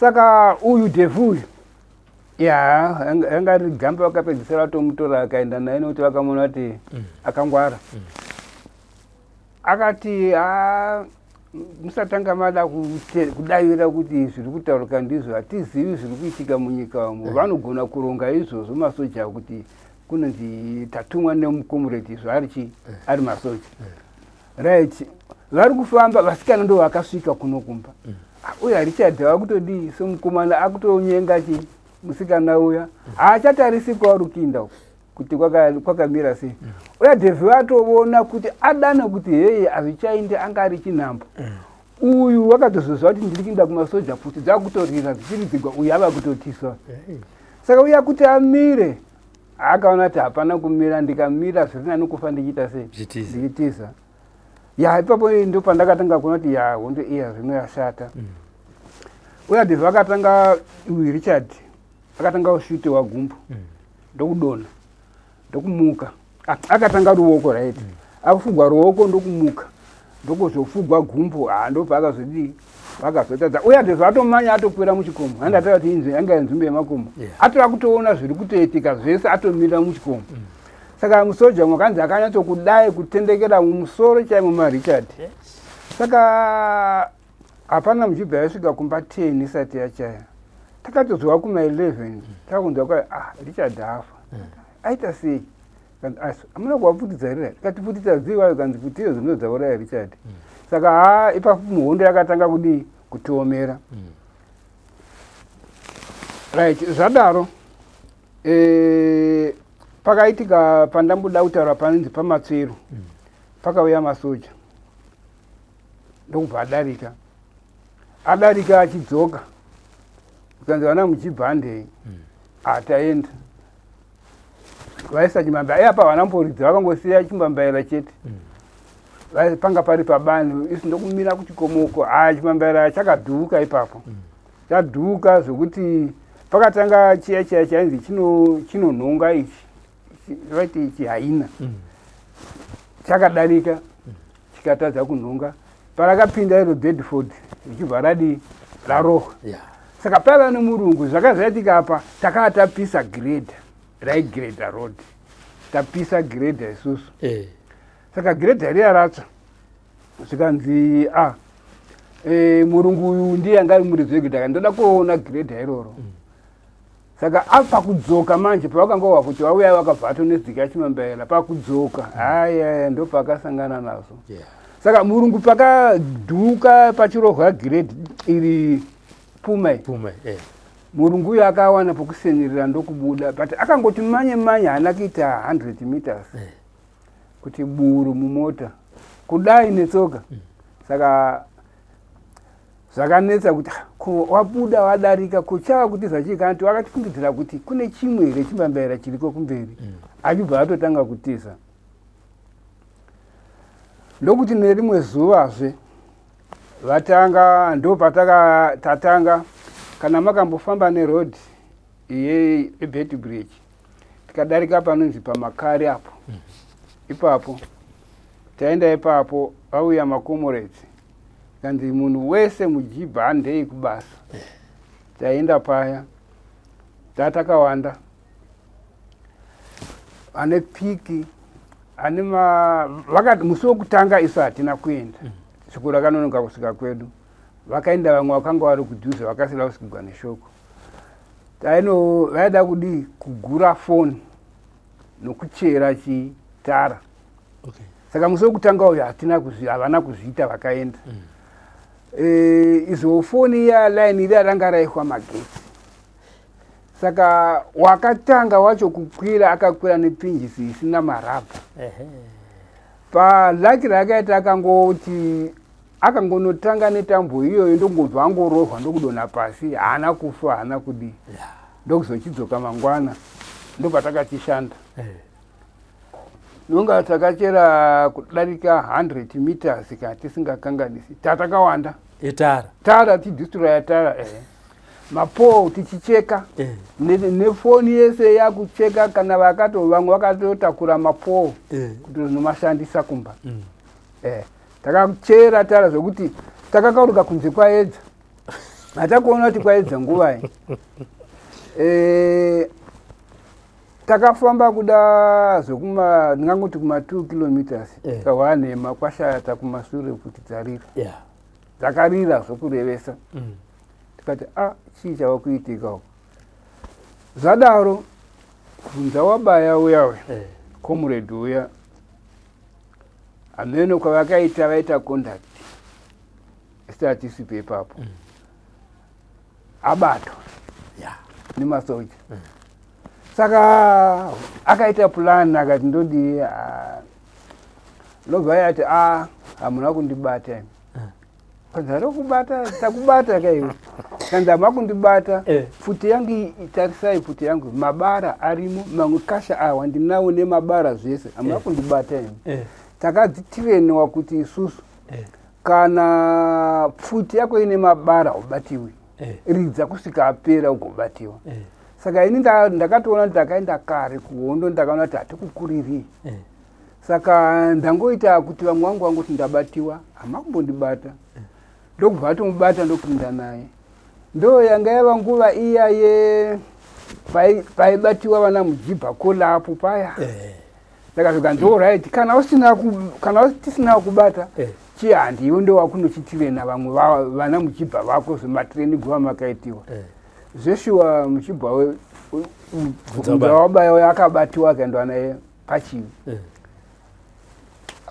Saka uyu Dhevhi uyu, ya, anga riri gamba, vakapedzisira vatomutora akaenda naye nekuti vakamuona kuti akangwara. Akati, ha, musatanga mada kudavira kuti zviri kutaurika ndizvo, hatizivi zviri kuitika munyika umu. Vanogona kuronga izvozvo masoja kuti kunonzi tatumwa nemucomrade, izvo ari chii? Ari masoja. Right, vari kufamba, vasikana ndo vakasvika kuno kumba. Ah, uya Richard vakutodii semukomana akutonyenga chi musikana uya, haachatarisi kwauri kuinda uku kuti kwakamira sei. Uya Dhevhi atoona kuti adana kuti hei, hazvichaindi, anga ari chinhambo. Uyu wakatozoziva kuti ndiri kuinda kumasoja, pfuti dzakutorira dzichiridzigwa, uyu ava kutotiswa. Saka uya kuti amire, akaona kuti hapana kumira, ndikamira zviri nani kufa ndichiita sei? Ndichitiza. Ndichitiza. Ya, ipapo ndo pandakatanga kuona kuti, ya, hondo iya zvino yashata. Uya Dhevhi akatanga, uyu Richard akatanga kushutiwa gumbo, ndokudonha, ndokumuka. Ah, akatanga ruoko, right, akufugwa ruoko, ndokumuka, ndokuzofugwa gumbo. Ah, ndopaakazodii, vakazotadza. Uya Dhevhi atomanya, atokwira muchikomo. Handataura kuti inzvi yanga inzvimbo yemakomo. Atova kutoona zviri kutoitika zvese, atomira muchikomo. Saka musoja umwe akanzi akanyatsokudai kutendekera mumusoro chaimo maRichard. Saka hapana mujibha yaisvika kumba 10 isati yachaya. Takatozwa kuma 11 takunzwa kwa, ah, Richard afa. Aita sei? Kanzi, asi hamuna kuvapfutidza here? Tikati pfutidza dziwayo. Kanzi pfutiyo dzino dzauraya Richard. Saka ha, ipapo muhondo yakatanga kudii? Kutiomera. Right, zvadaro, pakaitika pandamboda kutaura panonzi pamatsveru. Pakauya masoja ndokubva adarika, adarika achidzoka, ukanzi vana muchibva handei. Ataenda vaisa chimambaira apa, vana mboridzi vakangosiya chimbambaira chete. Panga pari pabani, isu ndokumira kuchikomoko. Ha, chimambaira chakadhuuka ipapo, chadhuuka zvokuti pakatanga chiya chiya chainzi chinonhonga ichi, vaiti chihaina, chakadarika chikatadza kunhonga. Parakapinda iro Bedford richibva radii? Rarohwa. Saka paiva nemurungu. Zvakazvaitika apa, takaa tapisa grader, raigreda road, tapisa grader isusu. Saka grader riya ratsva, zvikanzi, a, murungu uyu ndiye anga ari muridzi wegrader, ndoda kuona grader iroro. Saka apa kudzoka manje, pavakangowa kuti vauya, vakabva atonedzika chimambaira pakudzoka. Haya, ndopakasangana nazvo. Saka murungu pakadhuka pachirohwa grader iri puma iyi. Puma. Murungu uyu akawana pokusenirira ndokubuda, but akangoti manye manye, haana kuita 100 meters kuti buru mumota kudai netsoka. Saka zvakanetsa kuti, ah, ko wabuda wadarika, ko chava kutiza chii? Kana kuti wakatifungidzira kuti kune chimwe here chimbambaira chiriko kumberi? Achibva atotanga kutiza. Ndokuti nerimwe zuvazve vatanga, ndopataka tatanga, kana makambofamba neroad iye eBeitbridge, tikadarika panonzi pamakari apo, ipapo taenda ipapo, vauya macomrades, kanzi munhu wese mujibha handei kubasa. Taenda paya tatakawanda, ane piki. Ane ma vakati musi wekutanga isu hatina kuenda. Shoko rakanonoka kusvika kwedu. Vakaenda vamwe vakanga vari kudhuze vakasira kusvikigwa neshoko. Taino vaida kudii kugura foni nokuchera chitara. Okay. Saka musi wekutanga uyu hatina kuzvi havana kuzviita vakaenda. E, izvo foni iya line iriya ranga raihwa magetsi. Saka wakatanga wacho kukwira akakwira nepinjisi isina marabha. Palaki raakaita akangoti akangonotanga netambo iyoyo ndokungobva angorohwa ndokudonha pasi haana kufa haana kudii ndokuzochidzoka mangwana ndopatakachishanda nonga takachera kudarika 100 meters kana tisingakanganisi tatakawanda Etara. Tara tidistroya tara ehe mapoo tichicheka nefoni yese yakucheka kana vakato vamwe vakatotakura mapoo kuti nomashandisa kumba. Takachera tara zvokuti takakauruka kunze kwaedza hatakuona kuti kwaedza nguvai. Takafamba kuda zvekuma ndingangoti kuma 2 kilometers kahwanhema kwashata kumasure kuti dzarira. Dzakarira zvokurevesa. Tikati a chii chava kuitika uku. Zvadaro bvunza wabaya uya uya comrade uya hameno kwavakaita vaita contact isi hatisipo ipapo. Abatwa nemasoja. Saka akaita plan akati ndodii ndobva yati a hamuna kundibata imi. Kanzi arikubata takubata kaiwe. Kanzi hamuna kundibata pfuti yangu tarisai pfuti yangu mabara arimo mamwe kasha awa ndinawo nemabara zvese hamuna kundibata imi. Takadzitireniwa kuti isusu kana pfuti yako ine mabara ubatiwi. Ridza kusvika apera ugobatiwa. Saka ini ndakatoona kuti ndakaenda kare kuhondo ndakaona kuti hatikukuriri. Saka ndangoita kuti vamwe vangu vangoti ndabatiwa hamuna kumbondibata. Ndokubva atomubata ndopinda naye. Ndo yanga yava nguva iya ye paibatiwa vana mujibha kolapo paya. Saka zvikanzi alright kana usina kana tisina kubata chihandi iwe ndo wakunochitirena vamwe vana muchibva vako zvematireni guva makaitiwa. Zveshuwa muchibva bvunza wabaya akabatiwa akaendwa naye pachivi.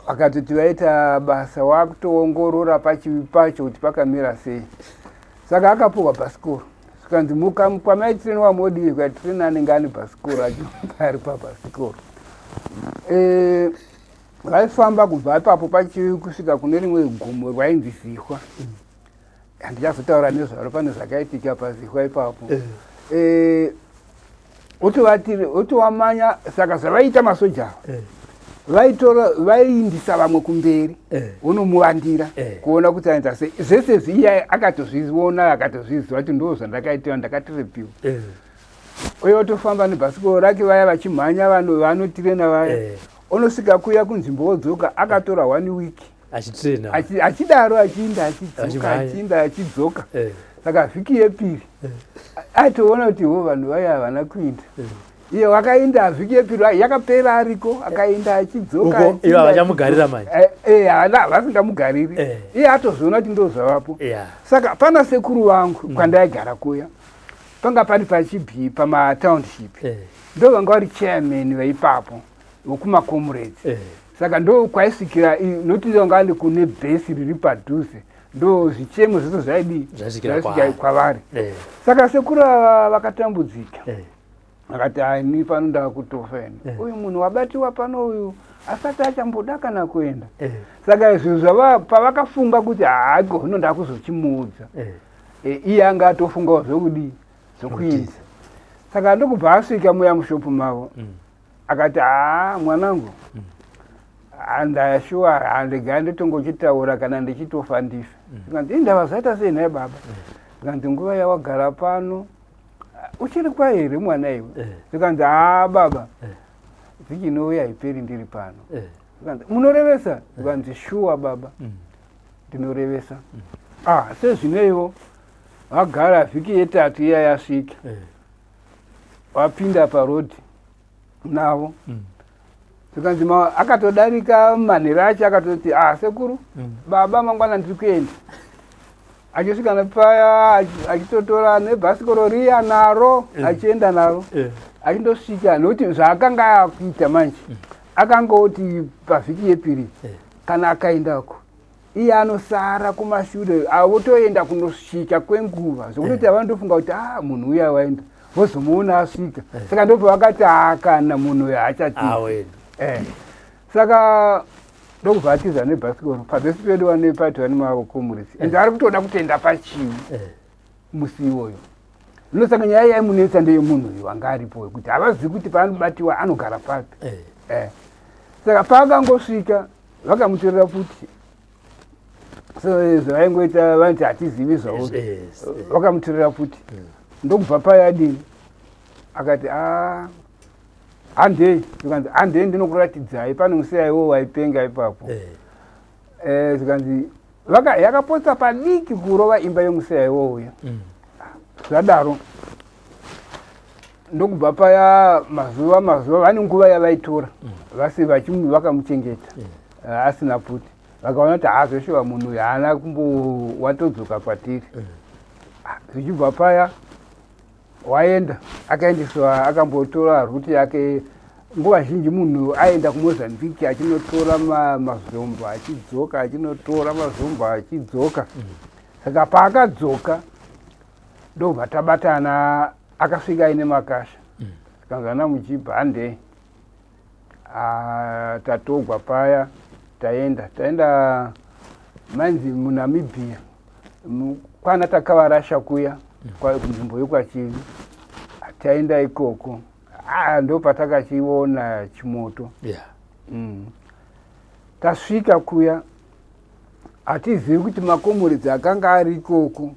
Vakatoti vaita basa wakutoongorora pachivi pacho kuti pakamira sei. Saka akapuhwa bhasikoro. Zvikanzi muka kwamaitireniwa modii kwatireni anenge ane bhasikoro achiri pabhasikoro. Vaifamba kubva ipapo pachivi kusvika kune rimwe gomo rwainzi Zihwa. Handichazotaura nezvaro pane zvakaitika paZihwa ipapo. Otovamanya saka zvavaita masoja ava. Vaitora vaiindisa vamwe kumberi vonomuvandira kuona kuti anoita sei. Zvese zviya akatozviona akatozviziva kuti ndo zvandakaitiwa ndakatirepiwa. Uye otofamba nebhasikoro rake vaya vachimhanya vanhu vanotirena vaya. Onosvika kuya kunzvimbo wodzoka akatora 1 week. Achitirena. Achidaro achiinda achidzoka achiinda achidzoka. Saka vhiki yepiri aitoona kuti ho vanhu vaya havana kuinda. Iye wakainda vhiki yepiri yakapera ariko akainda achidzoka. Ivo havachamugarira manje. Vasingamugariri. Iye atozoona kuti ndo zvavapo. Saka pana sekuru vangu kwandaigara kuya panga pari pachibhi pamatownship. Ndo vanga vari chairman veipapo vokumacomrades. Saka ndo kwaisvikira noti vanga vari kune bhesi riri padhuze ndo zvichemo zvese zvaidii Zvaisvikira kwavari. Saka sekuru ava vakatambudzika. Vakati ai ni pano ndakutofa ini. Uyu munhu wabatiwa pano uyu asati achamboda kana kuenda. Saka izvi zvava pavakafunga kuti haako hino ndakuzochimuudza. Iye anga atofungawo zvokudii zvokuita. Saka ndokubva asvika muya mushopu mavo. Akati haa mwanangu handashuwa handigai nditongochitaura kana ndichitofa ndife. Zvikanzi indava zvaita sei nhai baba? Zvikanzi nguva yawagara pano uchiri kwa here mwana iwe? Zvikanzi haa baba vhiki inouya haiperi ndiri pano. Zvikanzi munorevesa? Zvikanzi shuwa baba ndinorevesa. Sezvineiwo vagara vhiki yetatu iya yasvika. Wapinda parodhi navo. Zvikanzi akatodarika manhero acho akatoti ah sekuru baba mangwana ndiri kuenda. Achisvika nepaya achitotora nebhasikoro riya naro achienda naro achindosvika nokuti zvaakanga akuita manje akangoti pavhiki yepiri kana akaendako iye anosara kumashure avotoenda kunosvika kwenguva zvekutoti avanotofunga kuti a munhu uya waenda vozomuona asvika. Saka ndobva vakati akana munhu uyo haachatiza. Saka ndokubva atiza nebhasikoro pabhesi pedu vane paitwa nemakomurisi ende ari kutoda kutoenda pachiwi musi iwoyo. Zvino saka nyaya yaimunetsa ndeyemunhu uyu anga aripo wekuti havazivi kuti paanobatiwa anogara papi. Saka paakangosvika vakamutorera futi, so zvavaingoita vanoti hatizivi zvavo. Vakamutorera futi, ndokubva payadini akati a handei, zvikanzi handei ndinokuratidzai pane musiya iwo waipenga ipapo. Zvikanzi yakapotsa padiki kurova imba yemusiya iwowo. Zvadaro ndokubva paya mazuva mazuva vane nguva yavaitora vasi vakamuchengeta asina pfuti. Vakaona kuti haazoshuva munhu uyu haana kumbo watodzoka kwatiri. Ah, zvichibva paya waenda akaendeswa akambotora route yake. Nguva zhinji munhu aenda kuMozambique achinotora mazombo achidzoka, achinotora mazombo achidzoka. Saka paakadzoka ndobva tabatana, akasvika aine makasha. Tikanzi ana Mujibha handei. Ah, tatogwa paya taenda taenda manzi muNamibia kwana takavarasha kuya kunzvimbo yekwaChivi. Taenda ikoko, ah, ndo patakachiona chimoto. Tasvika kuya hatizivi kuti makomuredzi akanga ari ikoko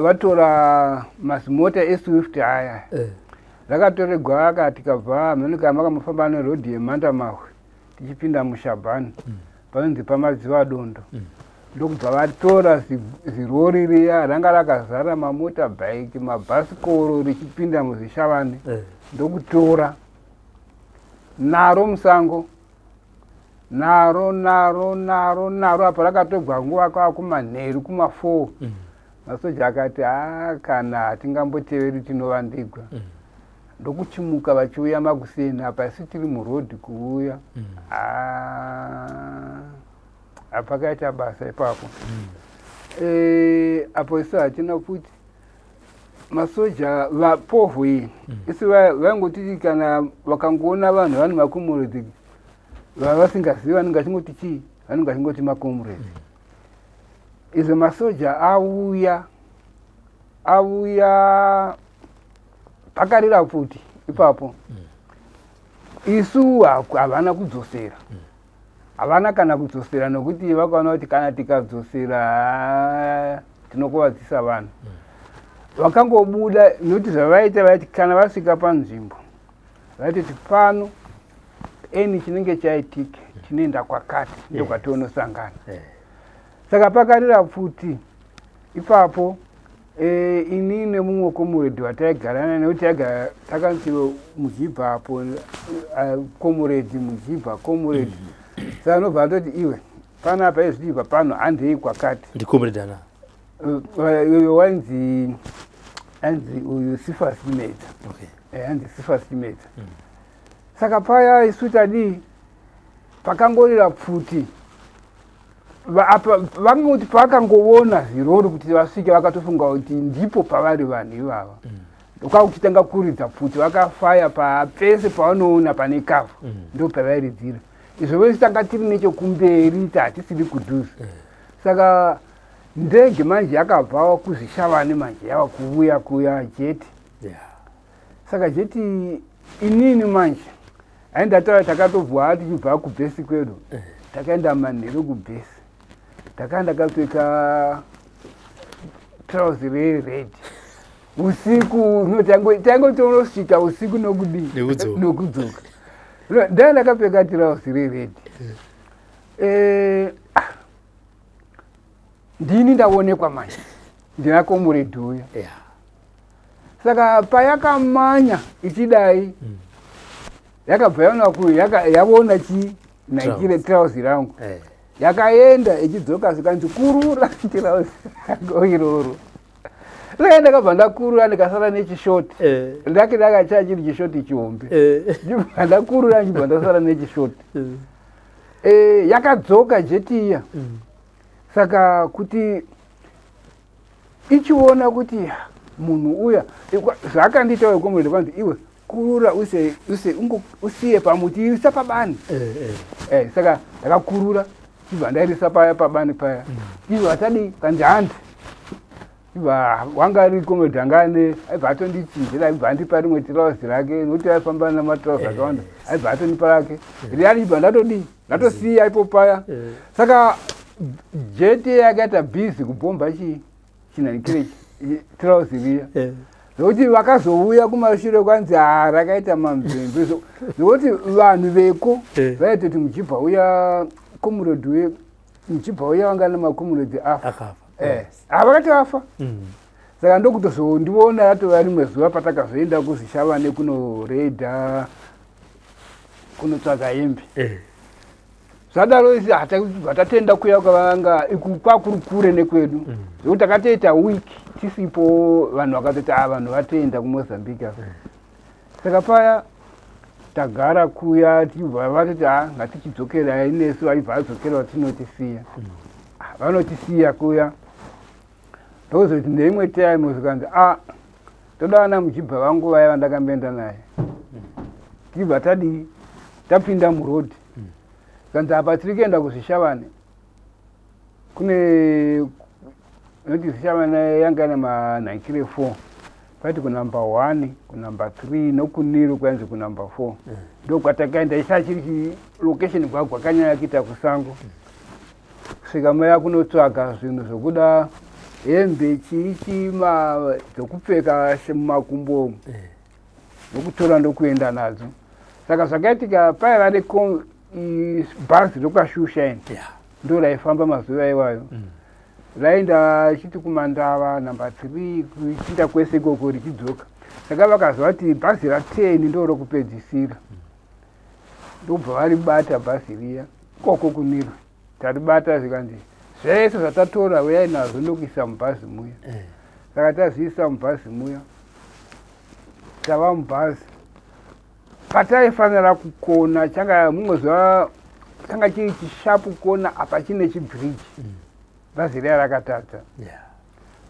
vatora mazimota eSwift aya. Rakatoregwa aka tikabva mhenuka makamufamba nerodhi yeMandamahwe tichipinda muShabhani panonzi paMadziva Dondo. Ndokubva vatora zirori riya ranga rakazara mamotorbike, mabhasikoro, richipinda muZvishavane. Ndokutora naro musango naro naro naro naro apa rakatobva nguva kwakumanheru kuma4. Masoja akati a kana hatingamboteveri tinovandigwa. Ndokuchimuka vachiuya makuseni apa isu tiri murodhi kuuya. Ah, apakaita basa ipapo. Apo isu hatina kuti masoja vapovho iyi isu vaingotiti kana vakangoona vanhu vane makomuredzi vavasingazivi vanenge vachingoti chii, vanenge vachingoti makomuredzi. Izvo masoja auya auya pakarira pfuti ipapo isu havana kudzosera, havana kana kudzosera nokuti vakaona kuti kana tikadzosera tinokuvadzisa vanhu. Vakangobuda nokuti zvavaita vaiti kana vasvika panzvimbo vaitoti pano eni chinenge chaitika tinoenda kwakati ndokwatonosangana. Saka pakarira pfuti ipapo ini nemumwe komuredhi wataigara naye nekuti taigara takanzi Mujibha apo komuredhi Mujibha komuredhi. Saka anobva atoti iwe panapa izvichibva pano handei kwakati. Ndicomrade ana? Uyo wainzi anzi uyu Sifas Chimedza. Anzi Sifas Chimedza. Saka paya isu tadii pakangorira pfuti apa vangoti pakangoona zirori kuti vasvike vakatofunga kuti ndipo pavari vanhu ivava. Kwakuchitanga kuridza pfuti vakafaya papese pavanoona pane kavhu ndo pavairidzira. Izvo vese tanga tiri nechekumberi tatisiri kudhuze. Saka ndege manje yakabva kuZvishavane manje yava kuuya kuya jet. Saka jet inini manje aindataura takatobva tichibva kubhesi kwedu takaenda manheru kubhesi takanga ndakapfeka trauzi rered usiku no taingotonosvika usiku nokudii. Nekudzoka. Nokudzoka. Ndanga ndakapfeka trauzi rered. Ah, ndini ndaonekwa manje ndina komuredhi uya. Saka payakamanya ichidai. Yakabva yaona ku yavona chi naikire tirauzi rangu. Yakaenda ichidzoka zvikanzi kurura tirauzi rako iroro. Saka ndakabva ndakurura ndikasara nechishoti. Ndake ndakachaa chiri chishoti chihombe. Ndibva ndakurura ndibva ndasara nechishoti. Yakadzoka jeti iya. Saka kuti ichiona kuti munhu uya zvaakandiita uyo comrade kwanzi iwe kurura use use usiye pamuti isa pabani. Saka ndakakurura chibva ndairisa paya pabani paya. Ivo vatadii kanzi handi. Ibva wanga ari comrade anga ane aibva atondichinjira aibva andipa rimwe tirauzi rake nokuti aifamba namatirauzi akawanda aibva atondipa rake. Riya ibva ndatodii ndatosiya ipo paya. Saka jeti yakaita busy kubhomba chii chinhanikire tirauzi riya. Zvokuti vakazouya kumashure kwanzi ha rakaita mamvemve. Zvokuti vanhu veko vaitoti muchibva uya comrade uye muchibva uya wanga nemakomuredi afa. Akafa. Havakati afa. Saka ndokutozondiona ratova rimwe zuva patakazoenda kuZvishavane kunoredha kunotsvaga hembe. Zvadaro isi hatatenda kuya kwavanga iku kwakuri kure nekwedu. Zvekuti takatoita week tisipo, vanhu vakatoti vanhu vatoenda kuMozambique apa. Saka paya tagara kuya tichibva vatoti ngatichidzokerai nesu, vaibva vadzokera vatinotisiya. Vanotisiya kuya. Ndokuzoti neimwe time zvikanzi toda vana muchibva vangu vaya vandakamboenda naye. Tichibva tadii tapinda muroad. Zvikanzi apa tiri kuenda kuZvishavane. Kune noti Zvishavane yanga ine manhaikire 4. Paiti kunumber 1, kunumber 3 nokuniro kwainzi kunumber 4. Ndokwatakaenda isa chiri location kwakanyanya kuita kusango. Kusvika maya kunotsvaga zvinhu zvokuda hembe chii chii dzokupfeka mumakumbo umu. Ndokutora ndokuenda nadzo. Saka zvakaitika paiva bhazi rokwaShushaini. Ndo raifamba mazuva iwayo. Raenda richiti kuMandava number 3 kuchinda kwese ikoko richidzoka. Saka vakaziva kuti bhazi ra 10 ndo rokupedzisira. Ndobva varibata bhazi riya ikoko kunirwe. Taribata zvikanzi zvese zvatatora uyai nazvo ndokuisa mubhazi muya. Saka tazviisa mubhazi muya. Tava mubhazi. Pataifanira kukona changa mumwe zuva changa chiri chishapu kona apa chine chibridge. Bhazi riya rakatadza.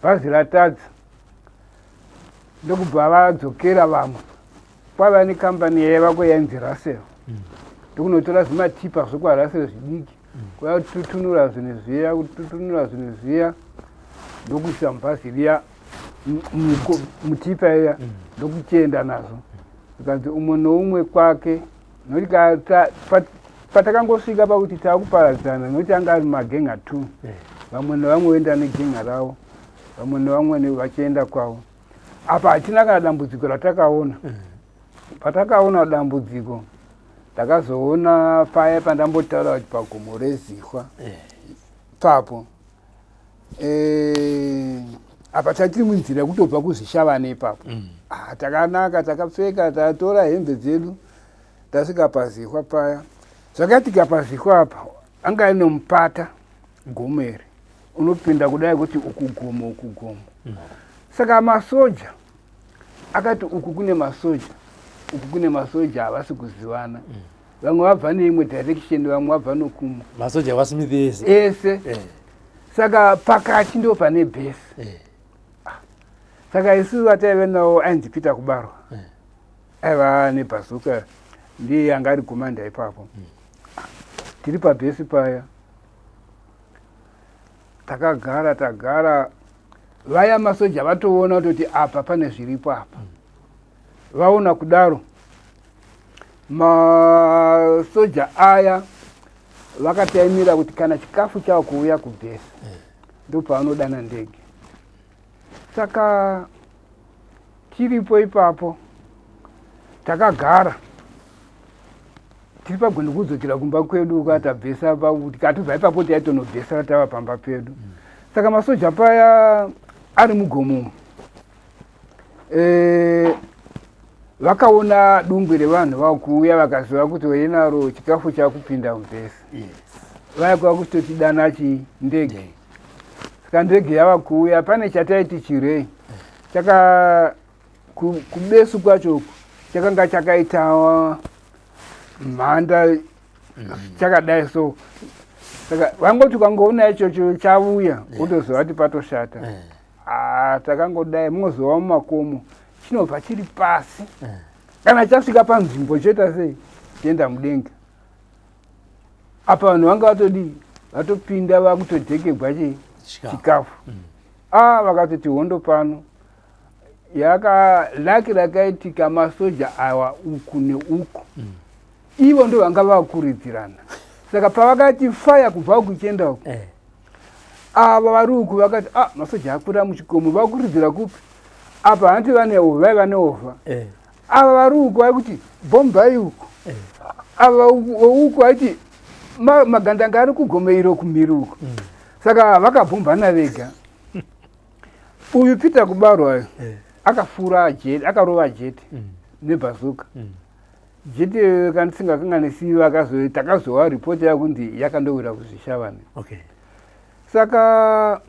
Bhazi ratadza. Ndokubva vadzokera vamwe. Kwaiva nekambani yaivako yainzi Russell. Ndokunotora zvimatipa zvekwaRussell zvidiki. Kuya kututunura zvinhu zviya, kututunura zvinhu zviya. Ndokuisa mubhazi riya mutipa iya ndokuchienda nazvo. Zvikanzi umwe noumwe kwake. Nokuti patakangosvika pakuti takuparadzana nokuti anga ari magenga 2. Vamwe nevamwe voenda negenga ravo, vamwe nevamwe vachienda kwavo. Apa hatina kana dambudziko ratakaona. Patakaona dambudziko takazoona paya pandambotaura kuti pagomo reZihwa. Papo apa tatiri munzira yekutobva kuZvishavane ipapo. Takanaka takapfeka tatora hembe dzedu tasvika paZihwa paya. Zvakaitika paZihwa apa anga aine mupata gomo iri unopinda kudai kuti uku gomo uku gomo. Saka masoja akati uku kune masoja uku kune masoja havasi kuzivana. Vamwe vabva neimwe direction vamwe vabva nokumwe. Masoja vaSmith ese. Ese. Saka pakati ndo pane base. Saka isu vataive navo ainzi Peter Kubarwa. Aiva nebhazuka ndiye anga ari komanda ipapo. Tiri pabhesi paya. Takagara tagara vaya masoja vatoona kutoti apa pane zviripo apa. Vaona kudaro masoja aya vakataimira kuti kana chikafu chava kuuya kubhesi ndopavanodana ndege. Saka tiripo ipapo takagara tiri pagwendo kudzokera kumba kwedu kwatabvesa tikatobva ipapo taitonobvesa tava pamba pedu. Saka masoja paya ari mugomo. Vakaona dungwe revanhu vakuuya, vakaziva kuti wenaro chikafu chakupinda mubhesi. Vaya kwakutotidana chi ndege. Saka ndege yava kuuya, pane chataiti chirei chaka kubesu kwacho uku chakanga chakaita mhanda chakadai so. Saka vangoti ukangoona ichocho chavuya, wotoziva kuti patoshata. Ah, takangodai munozova mumakomo, chinobva chiri pasi, kana chasvika panzvimbo choita sei? Chienda mudenga. Apa vanhu vanga vatodii? Vatopinda, vakutodhekegwa chii? Chikafu. Ah, vakatoti hondo pano yaka laki rakaitika, masoja awa uku neuku, ivo ndo vanga vakuridzirana. Saka pavakati fire kubva uku ichienda uku, ava vari uku vakati, ah, masoja akwira muchikomo, vakuridzira kupi apa? Hanti vane vaiva neovha. Ava vari uku vari kuti bhombai uku. Ava uku vaiti magandanga ari kugome iro kumhiri uku. Saka vakabhombana vega. Uyu Peter Kubarwa uyu akafura jet, akarova jet nebhazuka. Jet kana tisingakanganisi, takazowa ripoti yakunzi yakandowira kuZvishavane. Saka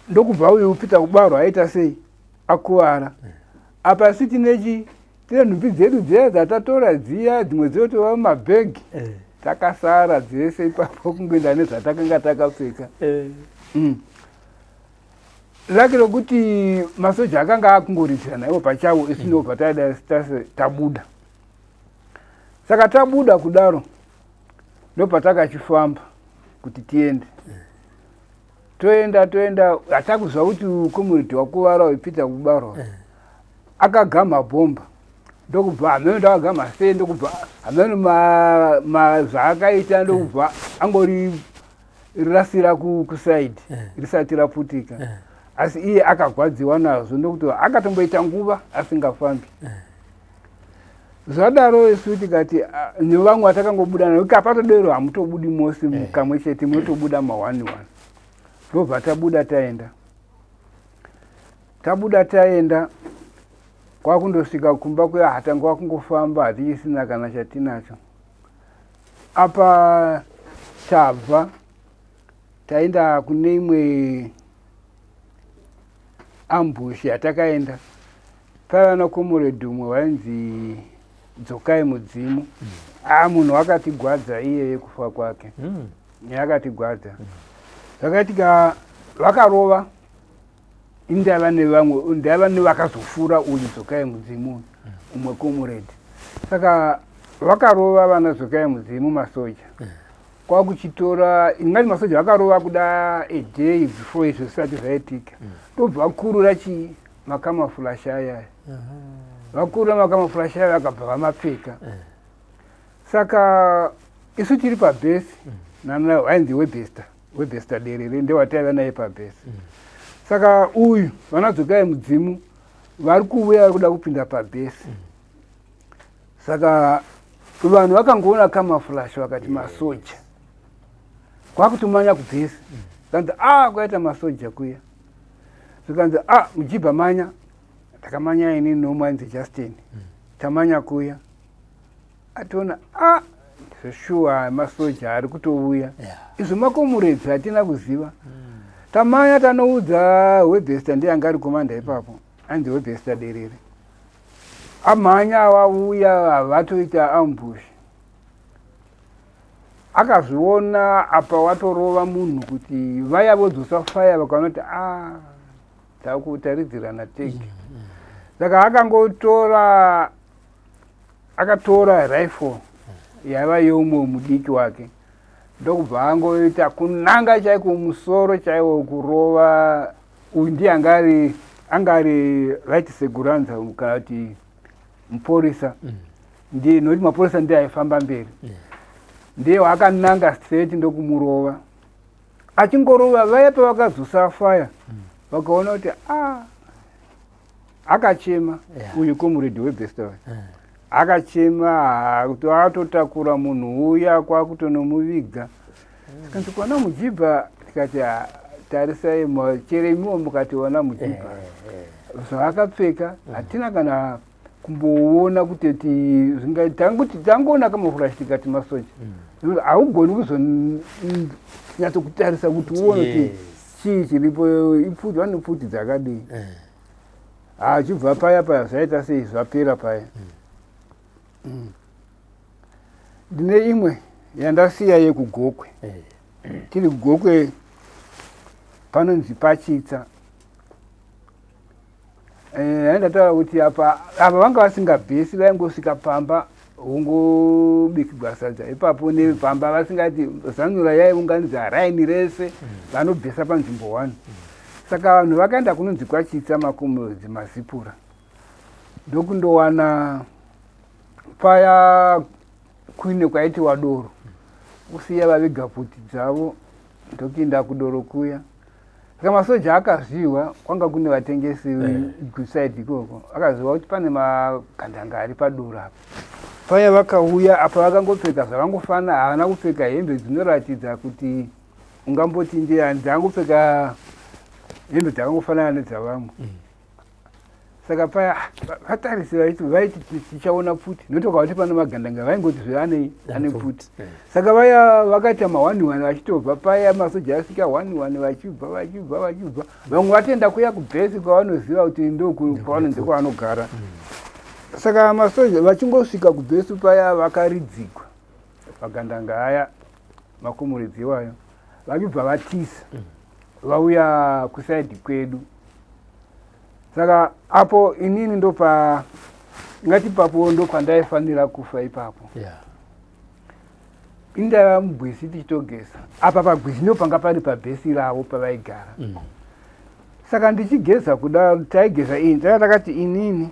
ndokubva uyu Peter Kubarwa aita sei? Akuvara. Apa isu tinechi tine nhumbi dzedu dziya dzatatora dziya, dzimwe dzinotova mumabhegi. Takasara dzese ipapo, kungoenda nezvatakanga takapfeka. Laki rokuti masoja akanga akungoridzirana ivo pachavo, isu ndobva taida tabuda. Saka tabuda kudaro, ndopatakachifamba kuti tiende. Toenda, toenda, hatakuziva kuti comrade wakuvara uyu Peter Kubarwa akagama bhomba, ndokubva hameno ndakagama sei, ndokubva hameno zvaakaita, ndokubva angori rasira kusaidi risati raputika. Asi iye akagwadziwa nazvo, ndokuti akatomboita nguva asingafambi. Zvadaro isu tikati, ah, nevamwe vatakangobuda navo, kapatodero hamutobudi mose kamwe chete, munotobuda ma1 1. Ndobva tabuda taenda. Tabuda taenda, kwakundosvika kumba kuya, hatangova kungofamba, hatichisina kana chatinacho. Apa tabva taenda kune imwe ambush yatakaenda, paiva nakomuredi umwe wainzi Dzokai Mudzimu. A, munhu wakatigwadza iyeye, kufa kwake yakatigwadza. Zvakaitika, vakarova indava nevamwe, ndaiva nevakazofura uyu Dzokai Mudzimu uyu, umwe comrade. Saka vakarova vana Dzokai Mudzimu, masoja kwakuchitora ingati masoja vakarova kuda a day before izvo zvisati zvaitika. Ndobva vakurura chii? Macamouflage ayaya. Vakurura macamouflage aya, vakabva vamapfeka. Saka isu tiri pabhesi nana wainzi Webester, Webester Derere, ndewataiva naye pabhesi. Saka uyu vanaDzokai Mudzimu vari kuuya, vari kuda kupinda pabhesi. Saka vanhu vakangoona camouflage vakati masoja, kwakutomanya kubhesi. Kanzi, a, kwaita masoja kuya. Zvikanzi, a, mujibha manya. Takamanya ini nomwe ainzi Justin. Tamanya kuya, ationa, a, zveshuwa masoja ari kutouya. Izvo makomuredzi hatina kuziva. Tamanya tanoudza Webester, ndiye anga ari komanda ipapo, anzi Webester Derere. Amhanya vauya, vatoita ambush. Akazviona apa watorova munhu kuti vaya vodzosa fire, vakaona kuti a, takutaridzirana tege. Saka akangotora, akatora rifle yaiva yeumwe mudiki wake, ndokubva angoita kunanga chaiko musoro chaiwo kurova uyu. Ndiye anga ari right seguranza kana kuti mupurisa, ndiye nokuti mapurisa ndiye aifamba mberi, ndiye waakananga straight ndokumurova. Achingorova, vaya pavakadzosa fire, vakaona kuti a, akachema. Uyu comrade Webester akachema kuti atotakura munhu uya kwakutonomuviga. Tikanzi kwana mujibha, tikati, "Ah, tarisai chere imiwo mukationa mujibha zvaakapfeka, hatina kana." Kumboona kutoti zvingatanguti tangoona kamafurashi tikati masoja. Haugoni kuzonyatsokutarisa kuti uone kuti chii chiripo, ipfuti, vane pfuti dzakadii. Achibva paya paya zvaita sei, zvapera paya. Ndine imwe yandasiya yekuGokwe. Tiri kuGokwe, panonzi Pachitsa. Ndataura kuti apa apa vanga vasingabhesi, vaingosvika pamba vongobikigwa sadza ipapo nepamba, vasingati zanura yaiunganidza raini rese, vanobhesa panzvimbo one. Saka vanhu vakaenda kunonzi kwaChitsa, makomodzi mazipura, ndokundowana paya kuine kwaitiwa doro, kusiya vaviga pfuti dzavo, ndokuenda kudoro kuya. Saka masoja akazviwa kwanga kune vatengesi kusaidi ikoko, akaziva kuti pane magandanga ari padoro apa. Paya vakauya apa vakangopfeka zvavangofana, havana kupfeka hembe dzinoratidza kuti ungamboti ndiani, dzangopfeka hembe dzakangofanana nedzavamwe. Saka paya vatarisi vaiti tichaona pfuti, nokuti vakavati pane magandanga vaingoti zve ane pfuti. Saka vaya vakaita mahwani wani vachitobva paya, masoja asvika hwani wani, vachibva vachibva vachibva, vamwe vatoenda kuya kubhesi kwavanoziva kuti ndo kwavanonzi kwavanogara. Saka masoja vachingosvika kubhesi paya vakaridzikwa magandanga aya, makomuredzi iwayo, vachibva vatisa vauya kusaidhi kwedu. Saka apo inini ndopa ngati papo ndopandaifanira kufa ipapo. Indaiva mugwisi tichitogeza apa, pagwisi ndo panga pari pabhesi ravo pavaigara. Saka ndichigeza kuda, taigeza ini, taka takati inini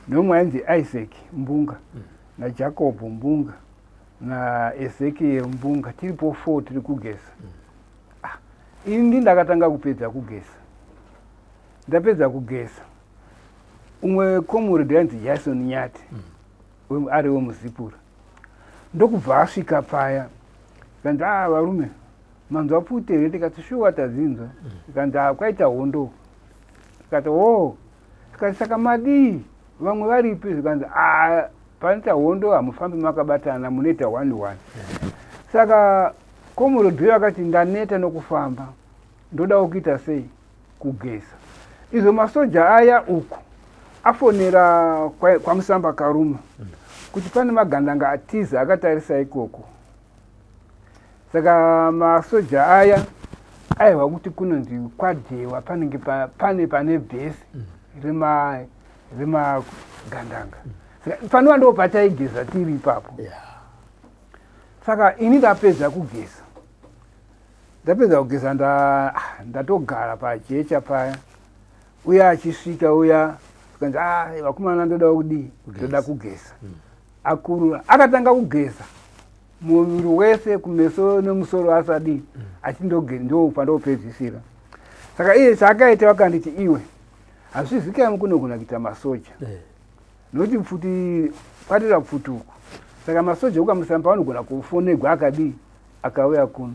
nomwe ainzi Isaac Mbunga naJacob Mbunga naEzekiel Mbunga, tiripo four tiri kugeza. Ah, ini ndi ndakatanga kupedza kugeza. Ndapedza kugeza, umwe comrade ainzi Jason Nyati, ari wemuzipura, ndokubva asvika paya, kanzi, "A varume, manzwa pfuti here?" Tikati, "Shuwa, tadzinzwa." Kanzi, "A kwaita hondo." Tikati, "O." Tikati, "Saka madii? Vamwe varipi?" Zvikanzi, "A panoita hondo hamufambi makabatana, munoita one one." Saka comrade uyo akati, "Ndaneta nokufamba, ndodawo kuita sei, kugeza." Izvo masoja aya uku afonera kwaMusamba Karuma kuti pane magandanga atiza akatarisa ikoko. Saka masoja aya aiwa kuti kunonzi kwaDhewa panenge pane bhesi remagandanga. Saka panova ndo pataigeza tiri ipapo. Saka ini ndapedza kugeza, ndapedza kugeza, ndatogara pajecha paya, uya achisvika uya, kanzi, "Ah, vakomana, ndoda kudii? Ndoda kugeza." Akurura, akatanga kugeza muviri wese, kumeso nemusoro, asadii, achindoge ndo pandopedzisira. Saka iye chaakaita, vakanditi, "Iwe, hazvizikamwi kunogona kuita masoja, nokuti pfuti kwatira pfuti uku. Saka masoja ukamusamba vanogona kufonegwa, akadii, akauya kuno."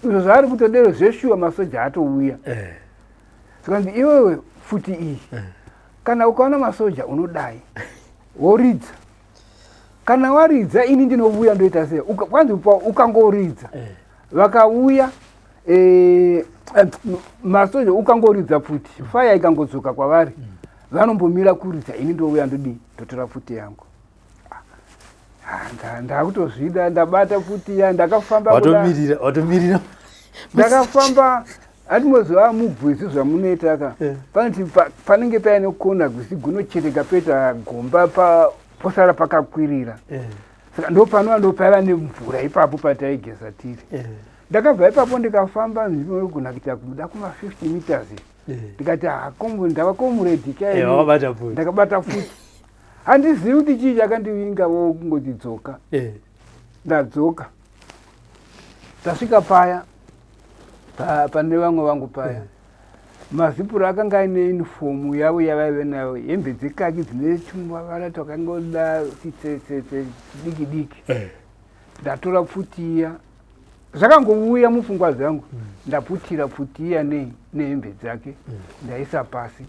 Izvo zvaari kutodero zveshuwa, masoja atouya. Saka ndi, "Iwewe, pfuti iyi, kana ukaona masoja unodai woridza. Kana waridza, ini ndinovuya ndoita sei." Kwanzi ukangoridza, vakauya masoja, ukangoridza pfuti, faya ikangodzoka kwavari, vanombomira kuridza, ini ndouya ndodii, ndotora pfuti yangu. Ah, ndakutozvida, ndabata pfuti ya, ndakafamba Watomirira, watomirira. Ndakafamba, hatimoziva mugwizi zvamunoita ka. Panoti panenge paine kona, gwizi gunochereka poita gomba, posara pakakwirira. Saka ndo panova ndo paiva nemvura ipapo pataigeza tiri. Ndakabva ipapo ndikafamba ndinogona kuita kuda kuma 50 meters. Ndikati, ndava comrade ka." Wakabata pfuti. Ndakabata pfuti. Handizivi kuti chii chakandivinga vo, kungoti dzoka. Ndadzoka, tasvika paya pane vamwe vangu paya, mazipuro akanga aine unifomu yavo yavaive nayo, hembe dzekaki dzine tumavara twakangoda chitsetse diki diki. Ndatora pfuti iya, zvakangouya mupfungwa dzangu, ndaputira pfuti iya nei nehembe dzake, ndaisa pasi.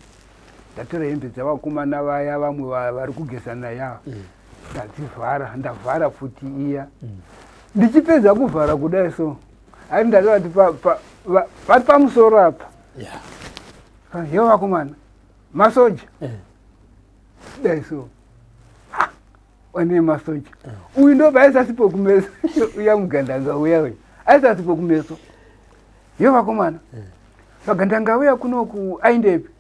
Ndatora hembe dzavakomana vaya vamwe vari kugeza naye ava. Ndadzivhara, ndavhara pfuti iya. Ndichipedza kuvhara kudai so, ari ndakavati vari pamusoro apa. Yo vakomana, masoja. Dai so wane masoja uyu ndobva aisasipo kumeso uya mugandanga uya uyu aisasipo kumeso. Yo vakomana, vagandanga uya kunoku aindepi?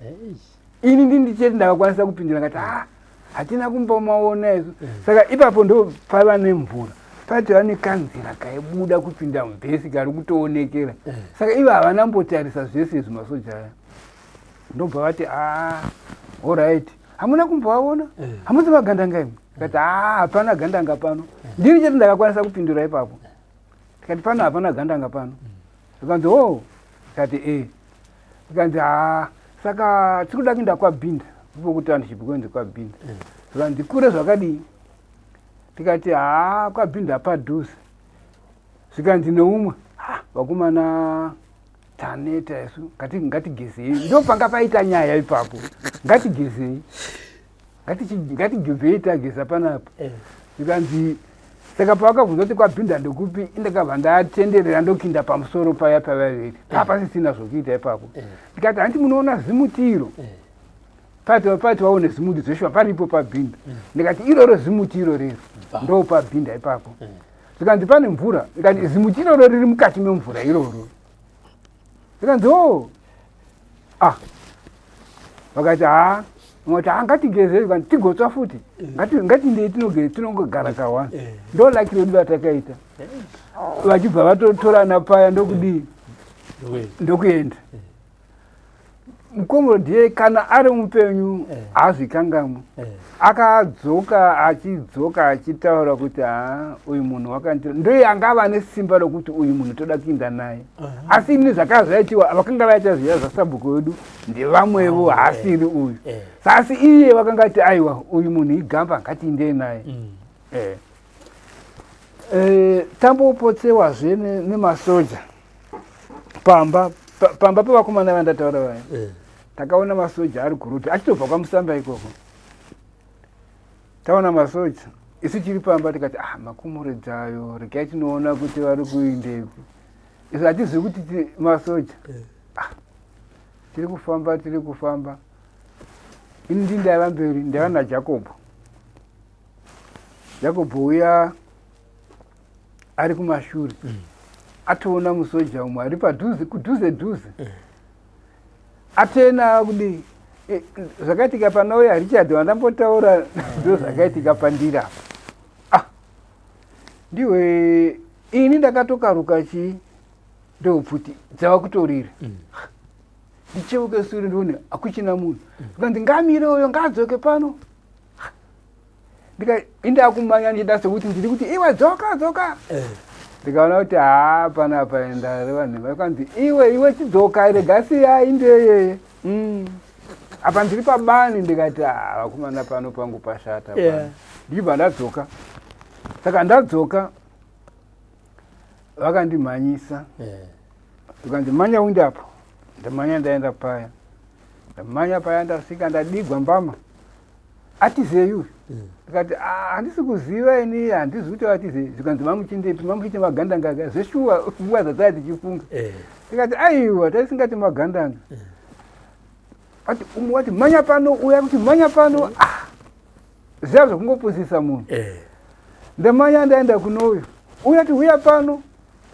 Ini ndini chete ndakakwanisa kupindura, ngati ah, hatina kumbomaona isu. Saka ipapo ndo paiva nemvura, paitova nekanzira kaibuda kupinda mubhesi kari kutoonekera. Saka ivo havana mbotarisa zvese izvi masoja aya. Ndobva vati, a alright, hamuna kumbovaona, hamusi magandanga imwe? Tikati, a hapana gandanga pano. Ndini chete ndakakwanisa kupindura ipapo. Tikati, pano hapana gandanga pano. Zvikanzi, o. Tikati, e. Zvikanzi, ha, saka tiri kuda kuenda kwaBhinda, ipo kuti vanhu chipi kwaBhinda. Zvikanzi, kure zvakadii? Tikati, ha, kwaBhinda padhuze. Zvikanzi neumwe, vakomana, taneta isu, ngatigezei. Ndo panga paita nyaya ipapo. Ngatigezei, ngatigezei, tageza panapa. Zvikanzi, saka pavakabvunza kuti kwaBhinda ndekupi, indakabva ndatenderera ndokinda pamusoro paya pavaviri papasisina zvokuita ipapo. Ndikati, hanti munoona zimuti iro? Pati pati waone zimuti zveshuwa paripo paBhinda. Ndikati, iroro zimuti iro rero ndo paBhinda ipapo. Zvikanzi, pane mvura? Ndikati, zimuti iroro riri mukati memvura iroro. Zvikanzi, o ah. Vakati, ha, vati, ha, ngatigeze. Zvikanzi, tigotsva futi, ngatindei tinongogara kawani. Ndo laki redu vatakaita, vachibva vatotorana paya ndokudii, ndokuenda. Mukomrodhiye kana ari mupenyu haazvikangamwi. Akadzoka, achidzoka achitaura kuti, ha, uyu munhu wakandira, ndoye angava nesimba rokuti uyu munhu toda kuinda naye. Asi ini zvakanga zvaitiwa, vakanga vaita zviya zvasabhuku wedu ndevamwevo, haasiri uyu. Sasi iye vakanga ti, aiwa, uyu munhu igamba, ngatiindei naye. Tambopotsewazve nemasoja pamba pamba pevakomana vandataura vaya. Takaona masoja ari kuruti achitobva kwaMusamba ikoko. Taona masoja isu tiri pamba, tikati, ah, makomuredzi ayo, regai tinoona kuti vari kuindeku. Isu hatizivi kuti masoja. Ah, tiri kufamba, tiri kufamba, ini ndi ndaiva mberi, ndaiva naJakobho. Jakobho uya ari kumashure. Atoona musoja umwe ari padhuze, kudhuze dhuze. Atena kudii. Zvakaitika panauya Richard wandambotaura ndo zvakaitika pandiri apa. Ah, ndiwe ini ndakatokaruka chii, ndopfuti dzava kutorira. Ndicheuke sure ndione hakuchina munhu. Zvikanzi, ngamire uyo, ngaadzoke pano. Indakumanya ndichida sekuti ndiri kuti, iwe dzoka, dzoka. Ndikaona kuti haa, panapa ndareva nhema. Kanzi, iwe, iwe, chidzoka, rega siya indeyeye. Apa ndiri pabani. Ndikati, "Ah, vakomana, pano pangu pashata pano." Ndichibva ndadzoka. Saka ndadzoka, vakandimhanyisa. Ndikanzi, manya undi apo. Ndamanya, ndaenda paya, ndamanya paya, ndasvika ndadigwa mbama. Atizei uyu? Ndikati, "Ah, handisi kuziva ini, handizi kuti atizei." Zvikanzi, mamuchindepi? Mamuchiti magandanga zveshuwa, nguva dzatai tichifunga. Ndikati, aiwa, taisingati magandanga. Ati umwe wati, manya pano, uya kuti manya pano. Ah, ziya zvekungopusisa munhu. Ndamanya, ndaenda kuno uyu, uya ti, huya pano.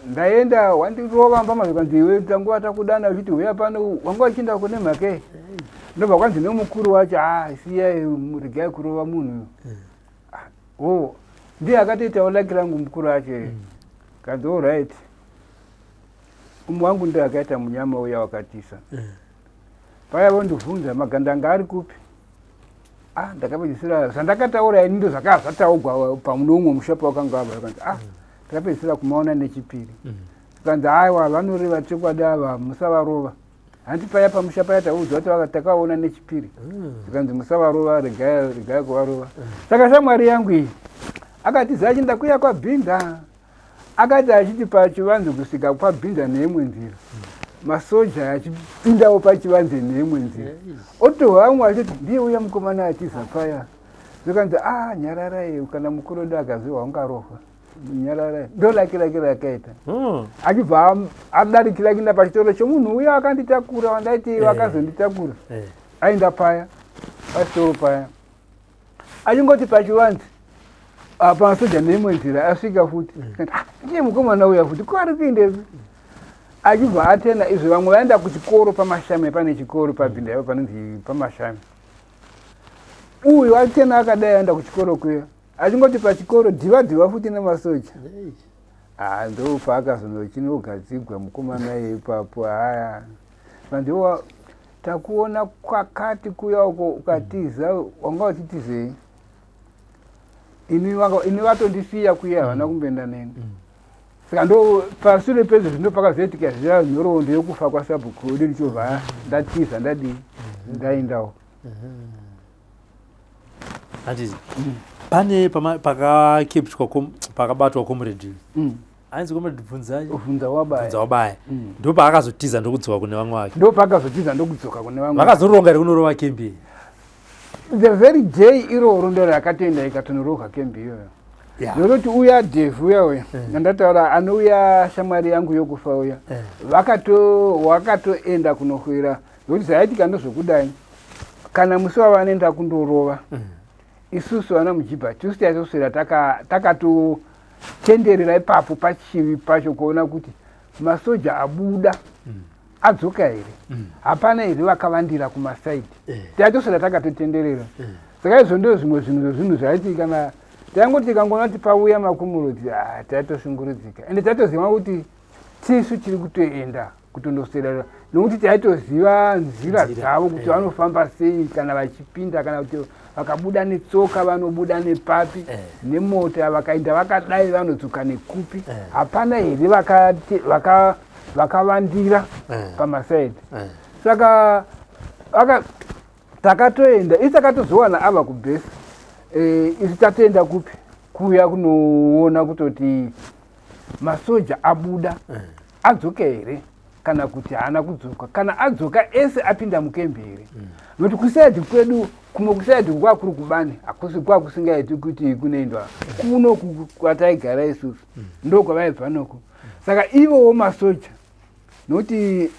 Ndaenda, wandirova mbama. Zvikanzi, iwe, tanguva takudana uchiti huya pano, wanga uchienda kune mhakei? Ndobva kwanzi nemukuru wacho, a siyai, regai kurova munhu uyu. Ah, o ndiye akatoitawo laki rangu mukuru acho. Kanzi, alright. Umwe wangu ndiye akaita munyama uya wakatisa paya. Vondibvunza, magandanga ari kupi? Ah, ndakapedzisira zvandakataura ini ndo zvakava zvataugwa pamuno umwe musha pawakanga wabva. Kanzi, ah, ndakapedzisira kumaona nechipiri. Kanzi, aiwa, vanoreva chokwadi ava, musavarova. Hanti paya pamusha paya taudzwa kuti takaona nechipiri. Zvikanzi, musavarova, regai, regai kuvarova. Saka shamwari yangu iyi akati zachi ndakuya kwaBhinda, akati achiti pachivanze kusvika kwaBhinda neimwe nzira. Masoja achipindawo pachivanze neimwe nzira, otohwa vamwe vachiti ndiye uya mukomana atiza paya. Zvikanzi, a ah, nyararai, kana mukuru wedu akaziva ungarohwa, nyararai. Ndo laki rake rakaita. Achibva adarikira kuenda pachitoro chomunhu uya akanditakura, wandaiti vakazonditakura. Aenda paya pachitoro paya, achingoti pachivanze apa masoja neimwe nzira asvika futi. Ah, ndiye mukomana uya futi, ko ari kuendepi? Achibva atena izvo, vamwe vaenda kuchikoro paMashame. Pane chikoro pabvinda ivo panonzi paMashame. Uyu atena akadai, aenda kuchikoro kuya, achingoti pachikoro, dhiva dhiva futi nemasoja. Ah, ndo paakazonochinogadzigwa mukomana ipapo. Haya, vandiwa takuona kwakati kuya uko ukatiza, wanga uchitizei? Ini vatondisiya kuya, havana kumboenda neni. Saka ndo pasure pezvo zvino pakazoitika zviya nhoroondo yekufa kwasabhuku wedu, ndichobva ndatiza, ndadii, ndaendawo. Handiti pane pakakeptwa, pakabatwa comrade ainzi Comrade Bvunza Bvunza Wabaya. Bvunza Wabaya. Ndo paakazotiza ndokudzoka kune vamwe vake. Ndo paakazotiza ndokudzoka kune vamwe. Vakazoronga here kunorova kembi? The very day iroro ndo rakatoenda ikatonorohwa kembi iyoyo. Ndokuti uya Dev uya uya andataura, anouya shamwari yangu yokufa uya, vakatoenda kunokwira, nokuti zvaitika ndozvokudai, kana musi wavanoenda kundorova, isusu vana mujibha tisu taitoswera takatotenderera ipapo pachivi pacho kuona kuti masoja abuda adzoka here, hapana here vakavandira kumasaidi. Taitoswera takatotenderera. Saka izvo ndo zvimwe zvinhu zvezvinhu zvaiti kana taingoti tikangoona kuti pauya makumurudzi, ah, taitoshungurudzika. Ende taitoziva kuti tisu tiri kutoenda kutondoswera, nokuti taitoziva nzira Nzira, dzavo kuti vanofamba sei kana vachipinda, kana kuti vakabuda netsoka vanobuda nepapi, nemota vakaenda vakadai vanodzoka nekupi, hapana here vakavandira pamasaidi. Saka takatoenda isi, takatozowana ava kubhesi. Isu tatoenda kupi kuya kunoona kutoti masoja abuda adzoka here kana kuti haana kudzoka, kana adzoka ese apinda mukembi here, nokuti kusaidhi kwedu kumwe kusaidhi kwakuri kubani hakusi kwakusingaiti kuti kunoendwa kuno kwataigara isusu, ndo kwavaibva noko. Saka ivowo masoja, nokuti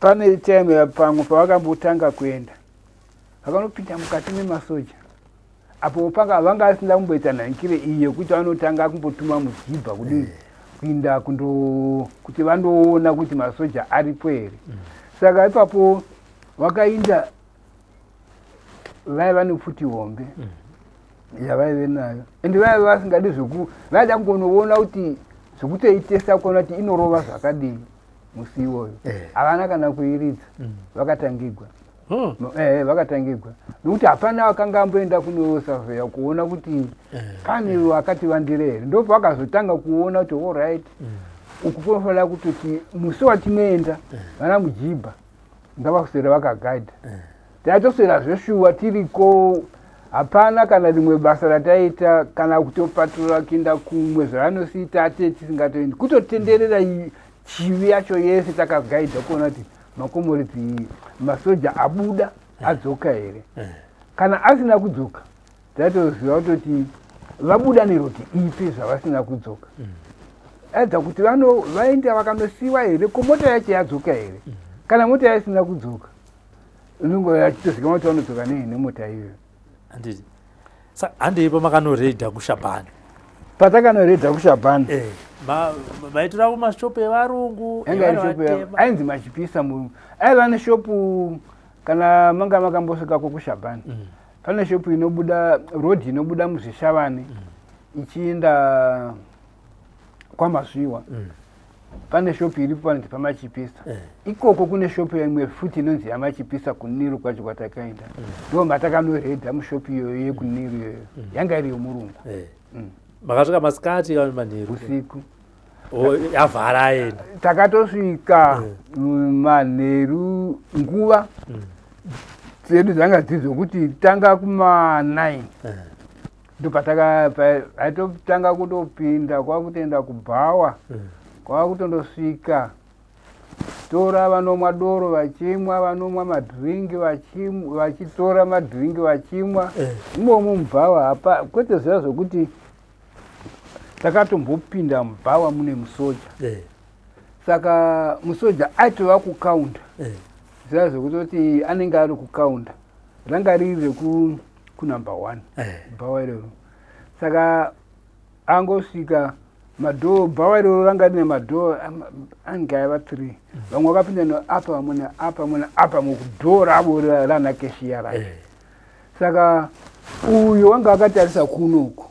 pane time pamwe pavakambotanga kuenda, vakanopinda mukati memasoja apo panga vanga asina kumboita nhanikire iyi yekuti vanotanga kumbotuma mujibha kudii kuinda kundo kuti vandoona kuti masoja aripo here. Saka ipapo vakainda vaiva nepfuti hombe yavaive nayo, ende vaiva vasingadi zvoku, vaida kungonoona kuti zvokutoitesa, kuona kuti inorova zvakadii musi iwoyo. Havana kana kuiridza, vakatangigwa. Vakatangigwa nokuti hapana vakanga amboenda kunosavheya kuona kuti pane vakati vandire here. Ndo pavakazotanga kuona kuti allright, uku kunofanira kutoti musi watinoenda vana mujibha ngavaswera vakagaidha. Taitoswera zveshuwa tiriko, hapana kana rimwe basa rataita, kana kutopatura kuenda kumwe zvavanosiita ate tisingatoendi, kutotenderera chivi yacho yese takagaidha kuona kuti makomoredzi, masoja abuda adzoka here. Kana asina kudzoka, taitoziva kutoti vabuda neroti ipi zvavasina kudzoka, aidza kuti vaenda vakanosiyiwa here, ko mota yacho yadzoka here. Kana mota yaisina kudzoka, unonge achitozikanwa kuti vanodzoka nei nemota iyoyo. Handiti handei pamakanoredha kuShabhani? Patakanoredha kuShabhani, Maitora kumashopu evarungu? Yanga iri evanhu shopu vatema. Ainzi Machipisa murungu aiva neshopu. Kana manga makambosvikako kuShabhani, pane shopu inobuda rodhi inobuda muZvishavane ichienda kwaMazviwa. Pane shopu iripo panonzi paMachipisa. Ikoko kune shopu imwe futi inonzi yaMachipisa kuNiru kwacho kwatakaenda. Ndo matakanoredha mushopu iyoyo yekuNiru iyoyo, yanga iri yomurungu. Makasvika masikati kana manheru? Usiku. Oh, yavhara aenda. Takatosvika manheru, nguva dzedu dzanga dziri dzokuti tanga kuma9, ndopatakatotanga kutopinda, kwakutoenda kubhawa, kwakutondosvika. Vachitora vanomwa doro vachimwa, vanomwa madhiringi vachitora madhiringi vachimwa eh. Imomo mubhawa hapa kwete zviya zvokuti takatombopinda mubhawa mune musoja eh. Saka musoja aitova kukaunda eh. Zviya zvekutoti anenge ari kukaunda ranga riri reku kunumber one bhawa iroro. Saka angosvika madhoo, bhawa iroro ranga rine madhoo ange aiva three. Vamwe vakapinda neapa, vamwe neapa, vamwe neapa, mukudhoo ravo rana keshiya racho eh. Saka uyo wanga akatarisa kuno uku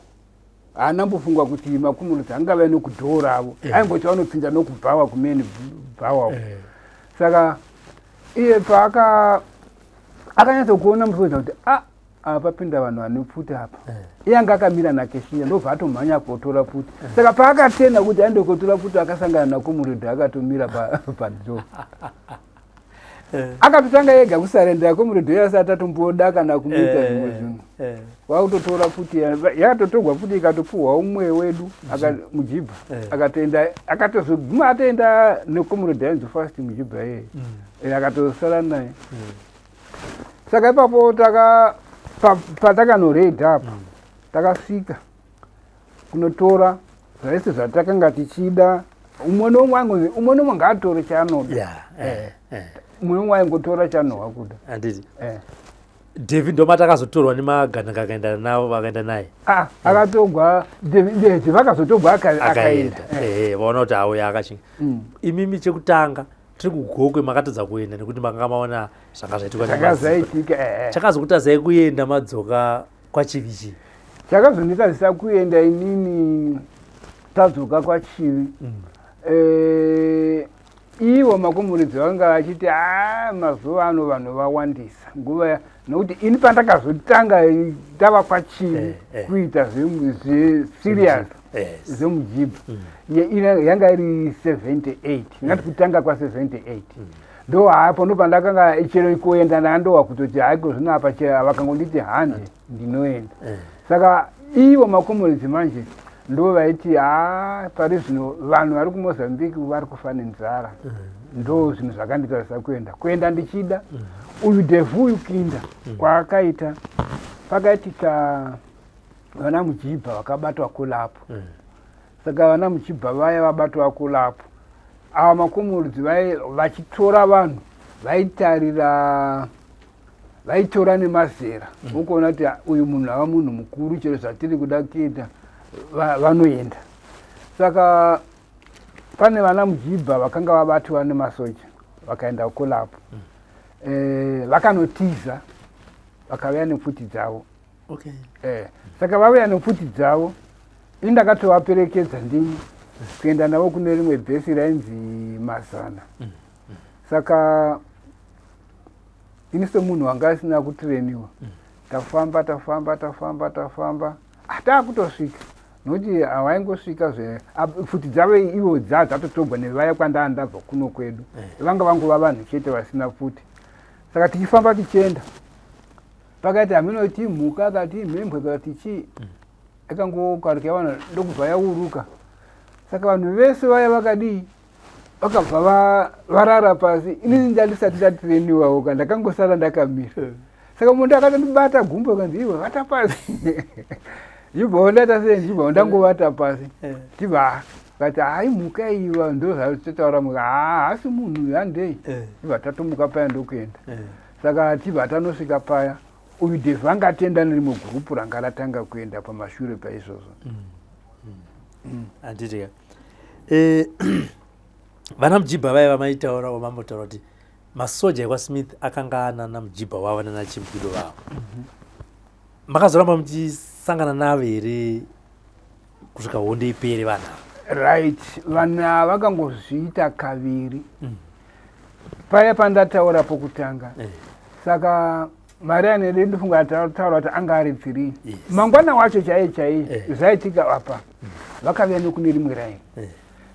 haana mbofunga kuti makumurudzi angave nokudhoo ravo eh. Aingoti vanopinda nokubhawa kumeni bhawa uku eh. Saka iye paaka akanyatsokuona musoja kuti a ah, apa papinda vanhu vane pfuti apa eh. Iye anga akamira nakeshiya ndobva atomhanya kotora pfuti eh. Saka paakatena kuti aende kotora pfuti akasangana nakomuredhi akatomira padhoo eh. Akatotanga ega kusarendera komuredhi asati atomboda kana kumuita zvimwe zvinhu, wakutotora pfuti yakatotogwa pfuti ikatopuhwa umwe wedu mujibha akatoenda akatozoguma atoenda nekomuredhi ainzi fast mujibha iyeye mm. Akatosara naye mm. Saka ipapo taka patakanoredha apa takasvika kunotora zvese zvatakanga tichida. Umwe neumwe aingonzi umwe neumwe ngaatore chaanoda. Eh, eh. Umwe neumwe aingotora chaanohwa kuda. Handiti eh. David ndoma takazotorwa nemagandanga akaenda navo vakaenda naye. Ah, akatogwa David vakazotogwa akaenda. Vaona kuti auya akachinga. Imimi chekutanga tiri kuGokwe makatadza kuenda nekuti makanga maona zvanga zvaitika. Zvanga zvaitika eh. Chakazokutadzai kuenda madzoka kwaChivi chii? Chakazonditadzisa kuenda inini tadzoka kwaChivi mm. Eh, ivo makomuridzi vanga vachiti a ah, mazuva ano vanhu vawandisa nguva, nokuti ini pandakazotanga tava kwaChivi eh, eh. kuita zveserious zvemujibha mm. Yanga iri 78, ngati kutanga kwa78 mm. Ndo hapo ndo pandakanga chero kuenda ndandowa kutoti haiko zvino apa vakangonditi hande ndinoenda eh. Saka ivo makomuridzi manje ndo vaiti ha pari zvino vanhu vari kuMozambique vari kufa nenzara mm. Ndo zvinhu zvakanditarisa kuenda kuenda ndichida mm. Uyu dhevhu uyu kinda mm. Kwaakaita pakaitika vana mujibha vakabatwa kulapo mm. Saka vana muchibva vaya vabatwa kulapo ava makomuridzi vachitora vanhu vaitarira vaitora nemazera mm. Ukuona kuti uyu munhu ava munhu mukuru chero zvatiri kuda kuita vanoenda. Saka pane vana mujibha vakanga vabatwa nemasoja vakaenda kulapo mm. Eh, vakanotiza vakauya nepfuti dzavo okay. Eh, saka vauya nepfuti dzavo ini ndakatovaperekedza ndini kuenda navo kune rimwe bhesi rainzi Mazana mm. Mm. Saka ini semunhu wanga asina kutireniwa mm. Tafamba tafamba tafamba tafamba hatakutosvika nokuti hawaingosvika zve pfuti dzavo ivo dza dzatotogwa nevaya kwandaa ndabva kuno kwedu eh. Vanga vangova vanhu chete vasina pfuti. Saka tichifamba tichienda pakati haminoti mhuka kati mhembwe kati chii mm. Akangokarika vanhu ndokubva yauruka. Saka vanhu vese vaya vakadii vakabva varara pasi. Inini ndandisati ndatireniwawo ka ndakangosara ndakamira eh. Saka munhu akatondibata gumbo kanzi iwe vata pasi. Ndibvawo ndaita sei, ndibvawo ndangovata pasi eh. Tibva kati hai mhuka iwa ndo zvatotaura muka haasi munhu handei eh. Tibva tatomuka paya ndokuenda. Saka tibva tanosvika paya uyu Dev anga atenda nerimwe gurupu ranga ratanga kuenda pamashure paizvozvo. Handiti mm. mm. Vana mujibha vaiva maitaura vamambotaura kuti masoja ekwaSmith akanga anana mujibha wavo nana chimbwido vavo mm-hmm. Makazoramba muchisangana navo here kusvika hondo ipere vanhu ava? Right, vanhu ava vakangozviita kaviri mm. Paya pandataura pokutanga eh. Saka mari anede ndofunga taura kuti anga ari three yes. Mangwana wacho chaiye chaiye eh. Zvaitika apa mm. Vakavuya nekune rimwe raini eh.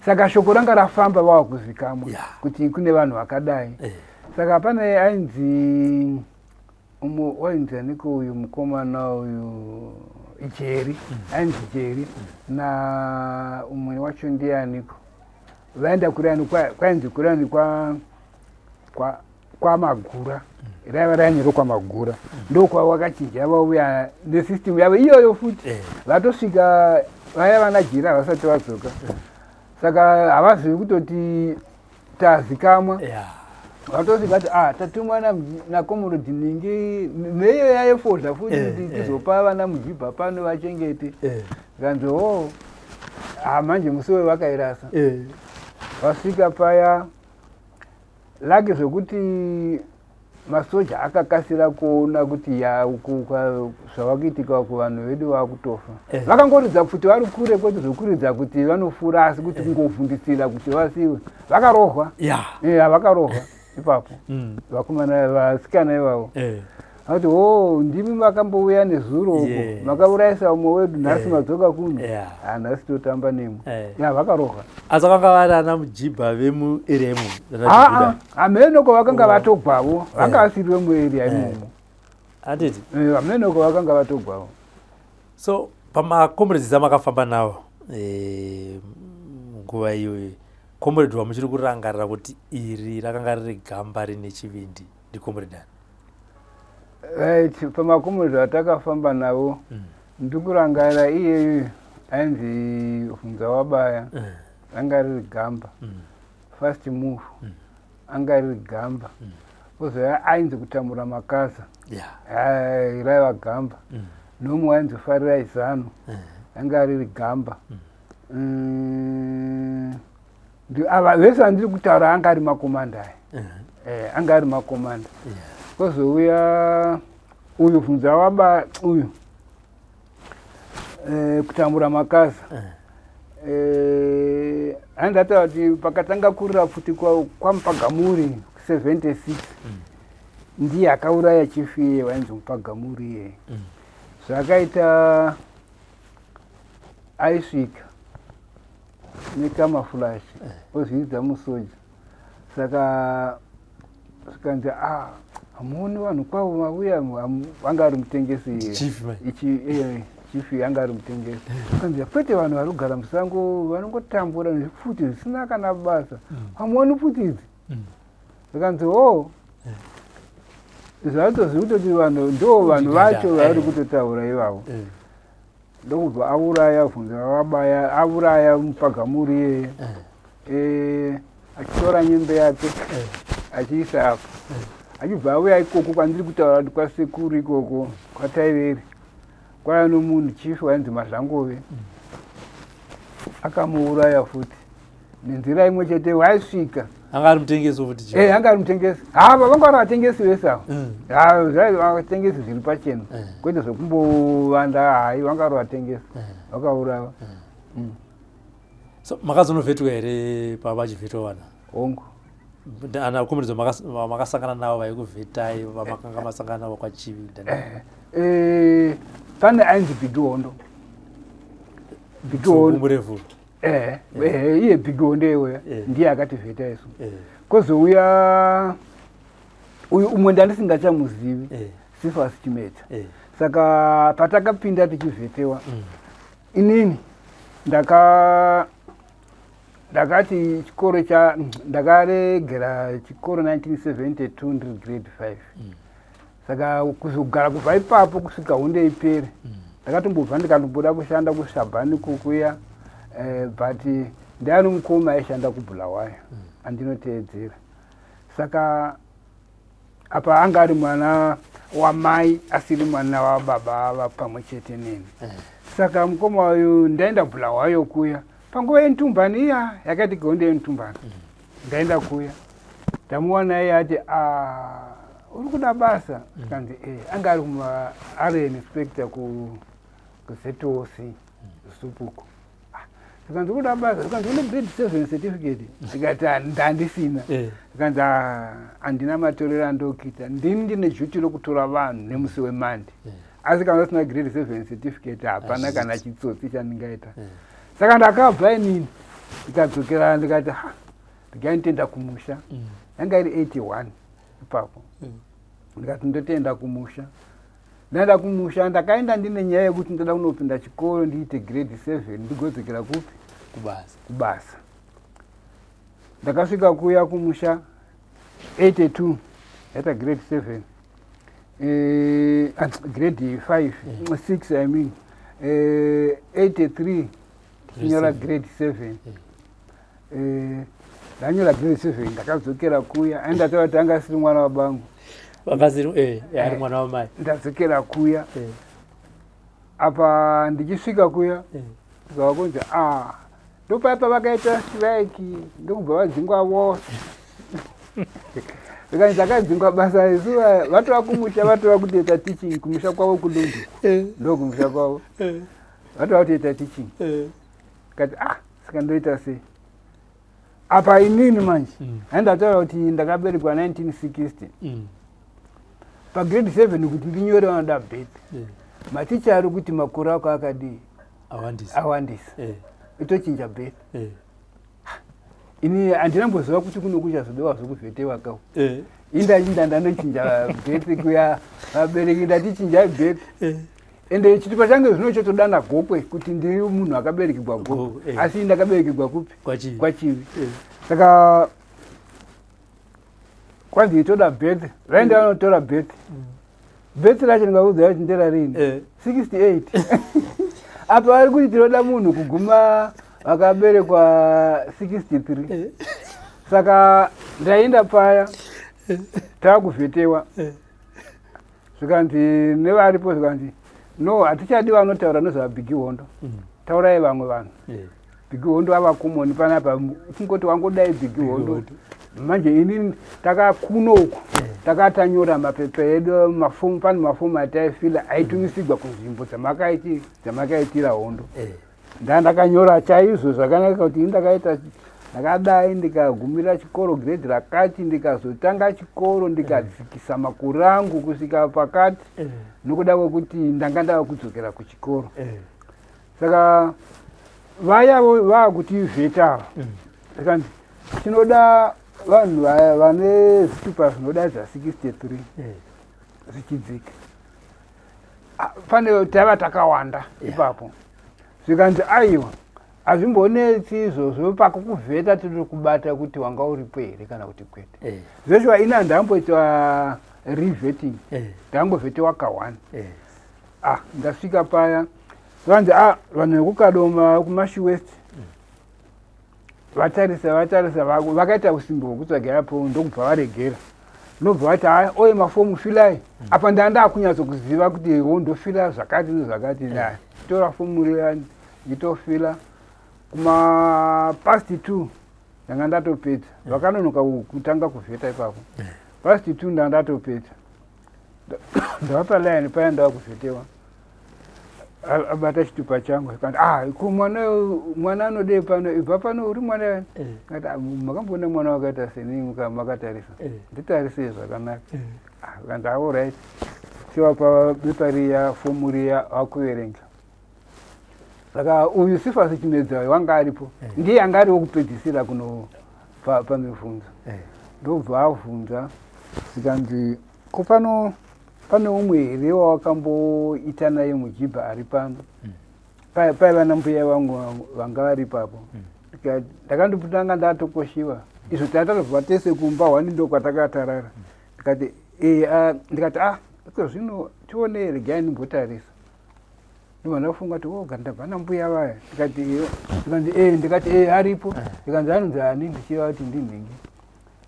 Saka shoko ranga rafamba vava kuzikamwa yeah. Kuti kune vanhu vakadai eh. Saka pane ainzi umwe wainzi aniko uyu mukomana uyu Jeri mm. Ainzi Jeri mm. Na umwe wacho ndianiko vaenda kurani kwainzi kurani kwa Kwamagura raiva raini rokwamagura, ndokwavakachinja vauya nesystem yavo iyoyo futi. Vatosvika vaya vana jira vasati vadzoka, saka havazivi kutoti tazikamwa. Vatosvika kuti ah, tatumwa naComrade ningi neiyo yaefodha futi kuti tizopa vana mujibha pano vachengete. Kanzi o ah, manje musi weyo vakairasa. Vasvika paya lake zvekuti masoja akakasira kuona kuti ya zvavakuitika kuvanhu vedu vakutofa. Vakangoridza pfuti vari kure, kwete zvokuridza kuti vanofura, asi kuti kungovhundisira kuti vasiwe. Vakarohwa. Vakarohwa ipapo. Vakomana vasikana ivavo vati, "O, ndimi makambouya nezuro uko makaurayisa umwe wedu, nhasi madzoka kuno." Ah, nhasi totamba nemwe. Ya, vakarohwa. Asi vakanga vari ana mujibha vemuarea imomo? Aa, hamenoko vakanga vatogwavo, vanga vasiri vemuarea imomo. Handiti? Hamenoko vakanga vatogwavo. So pamacomrades amakafamba nawo nguva iyoyo, comrade wamuchiri kurangarira kuti iri rakanga riri gamba rine chivindi ndicomrade ani? Right, pamacomrades atakafamba navo, ndikurangarira iyeyu ainzi Vhunza Wabaya, anga riri gamba. Fast Move anga riri gamba. Kozouya ainzi Kutambura Makaza. Ai, raiva gamba. Nomwe ainzi Farirai Zano anga riri gamba. Ava vese vandiri kutaura anga ari makomanda aya. Anga ari makomanda. Kozouya uyu Vhunza Waba uyu, Kutambura Makaza. Handataura kuti pakatanga kurira pfuti kwaMupagamuri 76, ndiye akauraya chief iye wainzi Mupagamuri iyeye. Zvakaita aisvika necamouflage, ozviidza musoja, saka zvikanzi, "A, hamuoni vanhu kwavo mauya." Anga ari mutengesi iye. Chief man. Ichi chief anga ari mutengesi. Kanzi, "Kwete, vanhu vari kugara musango vanongotambura nezvipfuti zvisina kana basa, hamuoni pfuti idzi?" Zvikanzi, "O, zvatozivi kutoti vanhu ndo vanhu vacho vari kutotaura ivavo." Ndokubva auraya Vhunza Vabaya, auraya Mupagamuri iyeye. Achitora nyembe yake achiisa apa, achibva auya ikoko kwandiri kutaura kuti kwasekuru ikoko kwataiveri, kwaiva nomunhu chief wainzi Mazhangove, akamuuraya futi nenzira imwe chete waisvika. Anga ari mutengesi futi chief? Anga ari mutengesi. Hava vanga vari vatengesi vese ava. Ha, zvaiva vatengesi zviri pachena, kwete zvekumbovanda. Hai, vanga vari vatengesi, vakaurawa. So makazonovhetwa here pavachivhetwa vana? Hongu. Ana comrades vamakasangana navo vaikuvhetai, vamakanga masangana navo kwaChivi? Pane ainzi Bigi Hondo, Bigi Hondo. Murefu? Iye Bigi Hondo iyoya ndiye akativheta isu. Kozouya uyu umwe ndandisingachamuzivi, Sifas Chimeta. Saka patakapinda tichivhetewa, inini ndakati chikoro cha ndakaregera chikoro 1972 ndiri grade 5. Saka kuzogara kubva ipapo kusvika hondo ipere, ndakatombobva ndikandomboda kushanda kuShabhani kukuya, but ndaiva nomukoma aishanda kuBhulawayo andinoteedzera. Saka apa anga ari mwana wamai asiri mwana wababa vapamwe chete neni. Saka mukoma uyu ndaenda Bhulawayo kuya panguva yentumbani iya yakaitika hondo yentumbani. Ndaenda kuya, ndamuwana iye ati, "Ah, uri kuda basa?" Kanzi, "E." Anga ari kuma ari inspector kuZOC Zupuko. Zikanzi, "Kuda basa?" Zikanzi, "Une grade 7 certificate?" Ndikati, "Ah, ndandisina." Zikanzi, "Ah, handina matorero andokita, ndini ndine duty rokutora vanhu nemusi weMonday, asi kana usina grade 7 certificate hapana kana chitsotsi chandingaita." Saka ndakabva inini ndikadzokera, ndikati, "Ha, ndikaintoenda kumusha." Yanga iri 81 ipapo. Ndikati ndotoenda kumusha. Ndaenda kumusha, ndakaenda ndine nyaya yekuti ndoda kunopinda chikoro ndiite grade 7 ndigodzokera kupi? Kubasa. Kubasa. Ndakasvika kuya kumusha. 82 yaita grade 7, grade 5, 6 I mean, 83 tichinyora grade 7. Ndanyora grade 7, ndakadzokera kuya. Ai, ndataura kuti anga asiri mwana wabangu. Vakasiri ari mwana wamai. Ndadzokera kuya. Apa ndichisvika kuya, ndikava kunzi, a ndopaipa vakaita strike, ndokubva vadzingwa vose. Zvikanzi takadzingwa basa isu vatova kumusha, vatova kutoita teaching kumusha kwavo kuLundu. Ndokumusha kwavo, vatova kutoita teaching. Kati, ah, saka ndoita sei apa inini manje? Handataura kuti ndakaberekwa 1960. Pagrade 7 kuti ndinyore vanoda birth. Maticha ari kuti makore ako akadii? Awandisa. Awandisa. Itochinja birth. Ini handinamboziva kuti kuno kuchazodiwa zvokuvhetewa kau. Indachinda ndanochinja birth kuya, vabereki ndatichinjai birth. Ende chitupa change zvino chotodana Gokwe kuti ndiri munhu akaberekegwa Gokwe. Gokwe. Asi ndakaberekegwa kupi? KwaChivi. KwaChivi. Saka kwanzi itoda birth, vaenda vanotora birth. Birth racho ndingakuudza kuti ndera rini? 68. Apa vari kuti tinoda munhu kuguma vakaberekwa 63. Saka ndaenda paya, taakuvhetewa, zvikanzi nevaripo, zvikanzi no, hatichadi vanotaura nezvaBiggie Hondo. Taurai vamwe vanhu. Biggie Hondo ava common panapa, kungoti wangodai Biggie Hondo. Hondo. Manje inini takakuno uku takatanyora mapepa edu, mafomu, pane mafomu ataifila aitumisigwa kunzvimbo dzamakaitira hondo. Nda ndakanyora chaizvo zvakanaka kuti ini ndakaita ndakadai, ndikagumira chikoro grade rakati, ndikazotanga chikoro, ndikadzikisa makore angu kusvika pakati nokuda kwekuti ndanga ndava kudzokera kuchikoro. Saka vaya vaakutivheta ava, zvikanzi tinoda vanhu vaya vane zvitupa zvinodaidza 63 zvichidzika. Ah, pane taiva takawanda ipapo. Zvikanzi aiwa, hazvimbonetsi izvozvo, pakukuvheta tiri kubata kuti wanga uripo here kana kuti kwete. Zveshuwa ini handamboitwa revetting. Ndangovhetewa ka1. Ah, ndasvika paya, zvanzi, ah, vanhu vekuKadoma, kuMashi West, vatarisa vatarisa, vakaita usimbi hwekutsvaga yapo, ndokubva varegera, ndobva vati, haya, oye mafomu, filai. Apa ndaa ndakunyatsokuziva kuti wo ndofila zvakati nezvakati. Na tora fomu riya, nditofila. Kuma past 2 ndanga ndatopedza. Vakanonoka kutanga kuvheta ipapo. Past 2 ndanga ndatopedza, ndava paline paya, ndava kuvhetewa. Abata chitupa changu, akati, ah, ko mwana mwana anodei pano? Ibva pano, uri mwana. Akati, "Ah, makamboona mwana wakaita seni? Makatarisa? Nditarisei zvakanaka." Ah, akanzi, alright, chiwapa bepa riya, fomu riya, wakuverenga. Saka uyu Sifasi Chimedza wanga aripo. Ndiye anga ari wokupedzisira kuno pamibvunzo. Ndobva avhunza, zvikanzi, ko pano pane umwe here wawakamboita naye mujibha ari pano? Paiva nambuya vangu vanga vari ipapo. Ndikati, ndakandoputanga ndatokoshiwa izvo, tatatobva tese kumba hwani, ndokwatakatarara. Ndikati, ah, ndikati, ah, iko zvino tione, regai ndimbotarisa. Ndobva ndafunga kuti, oh, ndabva nambuya vaya. Ndikati, iyo. Ndikanzi, e, ndikati, e, aripo. Ndikanzi, anonzi ani? Ndichiva kuti ndinhingi.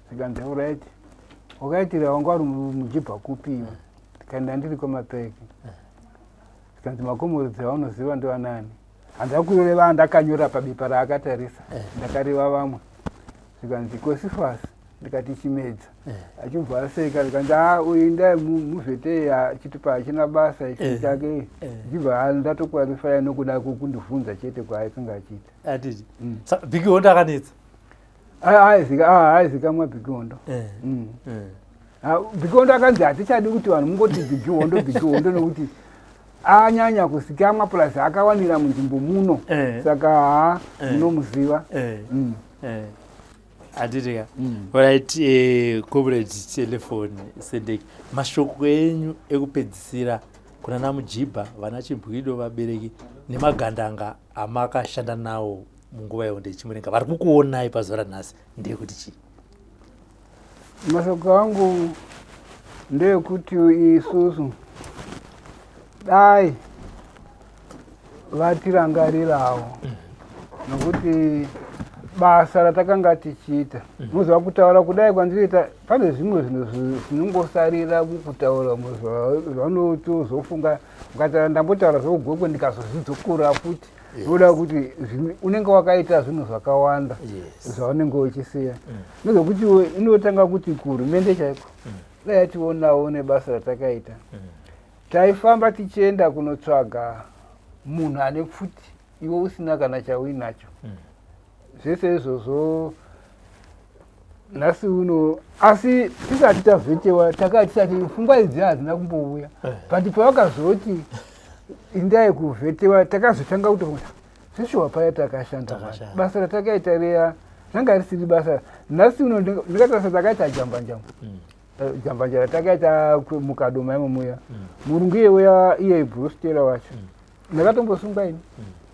Ndikanzi, alright, wakaitira wanga uri mujibha kupi iwe? Ndikaenda, ndiri kwamapeke. Zikanzi, makomorodzi aunoziva ndivanani? Handina kureva andakanyora pabepa raakatarisa, ndakareva vamwe. Zvikanzi, kosifasi? Ndikati, Chimedza. Achibva aseka. Ndikanzi, a, uyu ndai muvhetei, chitupa hachina basa ichi. Chake. Achibva ndatoqualifya nokuda kwekundibvunza chete kwaaikanga achiita. Atiti Biggie Hondo akanetsa. Aizikamwa Biggie Hondo. Biggie Hondo akanzi hatichadi kuti vanhu mungoti Biggie Hondo, Biggie Hondo, nokuti anyanya kuzikamwa, plus akawanira munzvimbo muno. Saka ha, munomuziva. Handiti ka? Alright, Comrade Telephone Sendeki, mashoko enyu ekupedzisira kuna namujibha, vana Chimbwido, vabereki nemagandanga amakashanda nawo munguva yehondo yeChimurenga vari kukuonai pazuva ranhasi ndeyekuti chii? Mashoko angu ndeyekuti isusu dai vatirangarirawo, nokuti basa ratakanga tichiita, muziva, kutaura kudai kwandinoita, pane zvimwe zvinhu zvinongosarira mukutaura zvanotozofunga. Ukataura, ndambotaura zvokugokwe, ndikazozvidzokora futi, nokuda kuti unenge wakaita zvinhu zvakawanda zvaunenge uchisiya. Nezvekuti inotanga kuti kuhurumende chaiko, dai yationawo nebasa ratakaita. Taifamba tichienda kunotsvaga munhu ane pfuti, iwe usina kana chauinacho. Zvese izvozvo nhasi uno, asi tisati tavhetewa, takaa tisati, pfungwa idzi hadzina kumbouya. But pavakazoti indai kuvhetewa, takazotanga kutofunga zveshuwa paya takashanda. Takashanda. Basa ratakaita riya ranga risiri basa. Nhasi uno ndingatarisa takaita jambanjamba, jambanja ratakaita mukadoma imo muya. Murungu iye uya, iye Bruce Taylor wacho, ndakatombosungwa ini,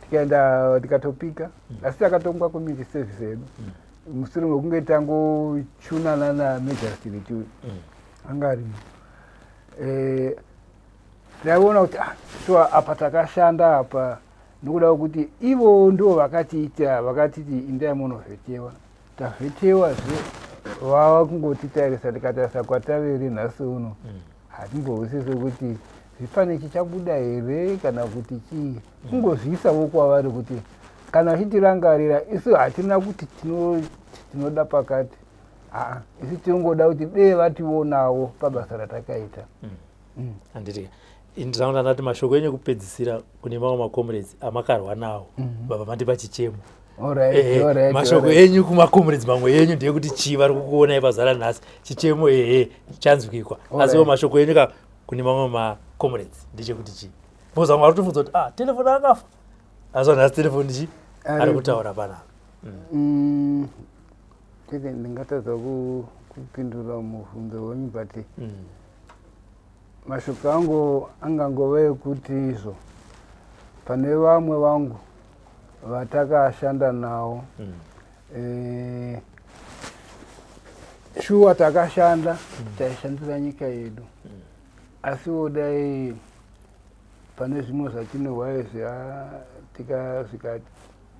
tikaenda tikatopika, asi takatongwa community service yedu mushure mekunge tangochunana namajor uyu anga arimo. Taiona kuti ah, so apa takashanda apa nokuda kwekuti ivo ndo vakatiita, vakatiti indai munovhetewa. Tavhetewazve, vava kungotitarisa. Tikatarisa kwataveri nhasi uno, hatimbohwisisi kuti zvipane chichabuda here kana kuti chii. Kungozviisawo kwavari kuti kana vachitirangarira, isu hatina kuti tinoda pakati. Aa, isu tinongoda kuti dee vationawo pabasa ratakaita. Handiti ndinoona ndati mashoko enyu ekupedzisira kune mamwe macomrades amakarwa nawo, baba mandipa chichemo. Mashoko enyu kumacomrades mamwe enyu ndeyekuti chii vari kukuonai pazara nhasi? Chichemo ehe chanzwikwa, asiwo mashoko enyu ka kune mamwe macomrades ndechekuti chii? Because vamwe vari kutofunza kuti ah, Telefoni akafa, asi nhasi Telefoni chi ari kutaura panapa. Chete ndingatadza kupindura mubvunzo wenyu, but mashoko angu angangova ekuti izvo pane vamwe vangu vatakashanda navo, shuwa takashanda, taishandira nyika yedu, asiwo dai pane zvimwe zvatinohwa izvi,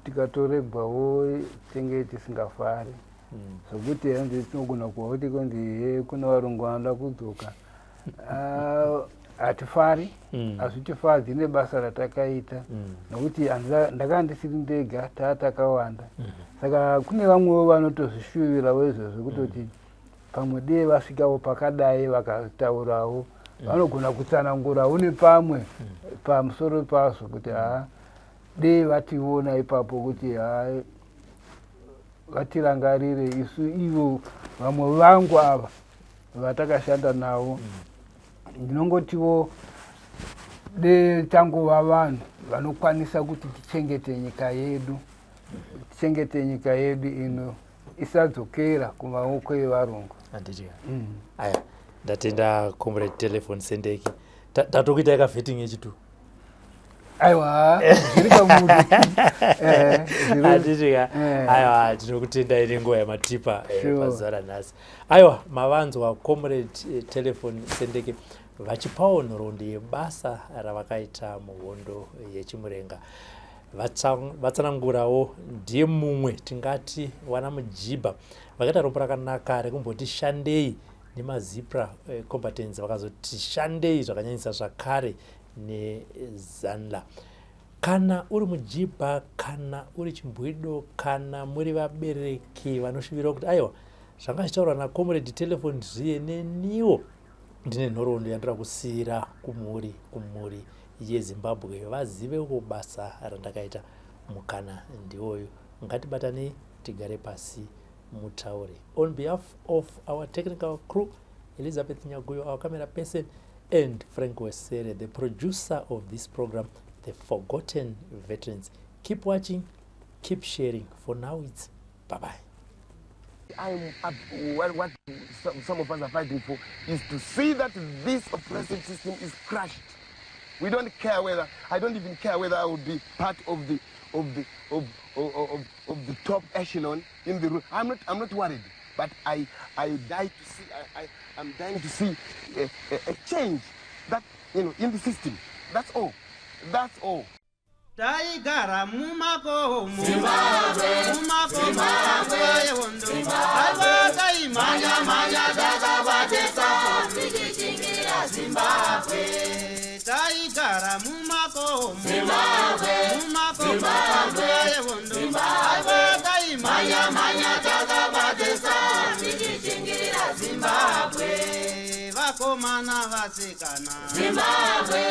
tikatoregwawo tenge tisingafari, zvokuti hanzi tinogona kuva kuti kunzi he kune varungu vanoda kudzoka. Ah, hatifari, hazvitifadzi nebasa ratakaita, nokuti ndakanga ndisiri ndega, taa takawanda. Saka kune vamwewo vanotozvishuvirawo izvozvo, kutoti pamwe dee vasvikawo pakadai vakataurawo, vanogona kutsanangurawo nepamwe pamusoro pazvo kuti haa, dee vationa ipapo, kuti haa, vatirangarire isu ivo vamwe vangu ava vatakashanda navo. Ndinongotiwo de tangova vanhu vanokwanisa kuti tichengete nyika yedu, tichengete nyika yedu ino isadzokera kumaoko evarungu. Handiti? Aya, ndatenda Comrade Telephone Sendeki. Tatokuitai kavetting yechitu. Aiwa, zviri kamuri. Handiti ka? Eh. Aiwa, tinokutendai nenguva yamatipa pazuva ranhasi. Aiwa, mavanzwa Comrade Telephone Sendeke vachipawo nhoroondo yebasa ravakaita muhondo yechimurenga. Vatsanangurawo ndiye mumwe tingati wana mujibha vakaita rombo rakanaka rekumboti shandei nemaZIPRA combatants, vakazoti shandei zvakanyanyisa zvakare neZANLA. Kana uri mujibha, kana uri chimbwido, kana muri vabereki vanoshuvirawo kuti aiwa, zvanga zvichitaurwa naComrade Telephone zviye, neniwo ndine nhoroondo yandoda kusiyira kumhuri yeZimbabwe, vazivewo basa randakaita, mukana ndiwoyu. Ngatibatanei, tigare pasi mutaure. On behalf of our technical crew, Elizabeth Nyaguyo, our camera person, and Frank Wesere, the producer of this program, The Forgotten Veterans, keep watching, keep sharing. For now it's bye bye. I'm up, what some of us are fighting for is to see that this oppressive system is crushed. We don't care whether, I don't even care whether I will be part of the top echelon in the room. I'm not worried. But I die to see, I'm dying to see a change that, in the system. That's all. That's all. Taigara mumakomo, mumakomo nguva yehondo. Aiwa, taimhanya mhanya takabatisa tichichingirira Zimbabwe. Taigara mumakomo, mumakomo nguva yehondo. Aiwa, taimhanya mhanya takabatisa tichichingirira Zimbabwe. Vakomana, vasikana, Zimbabwe.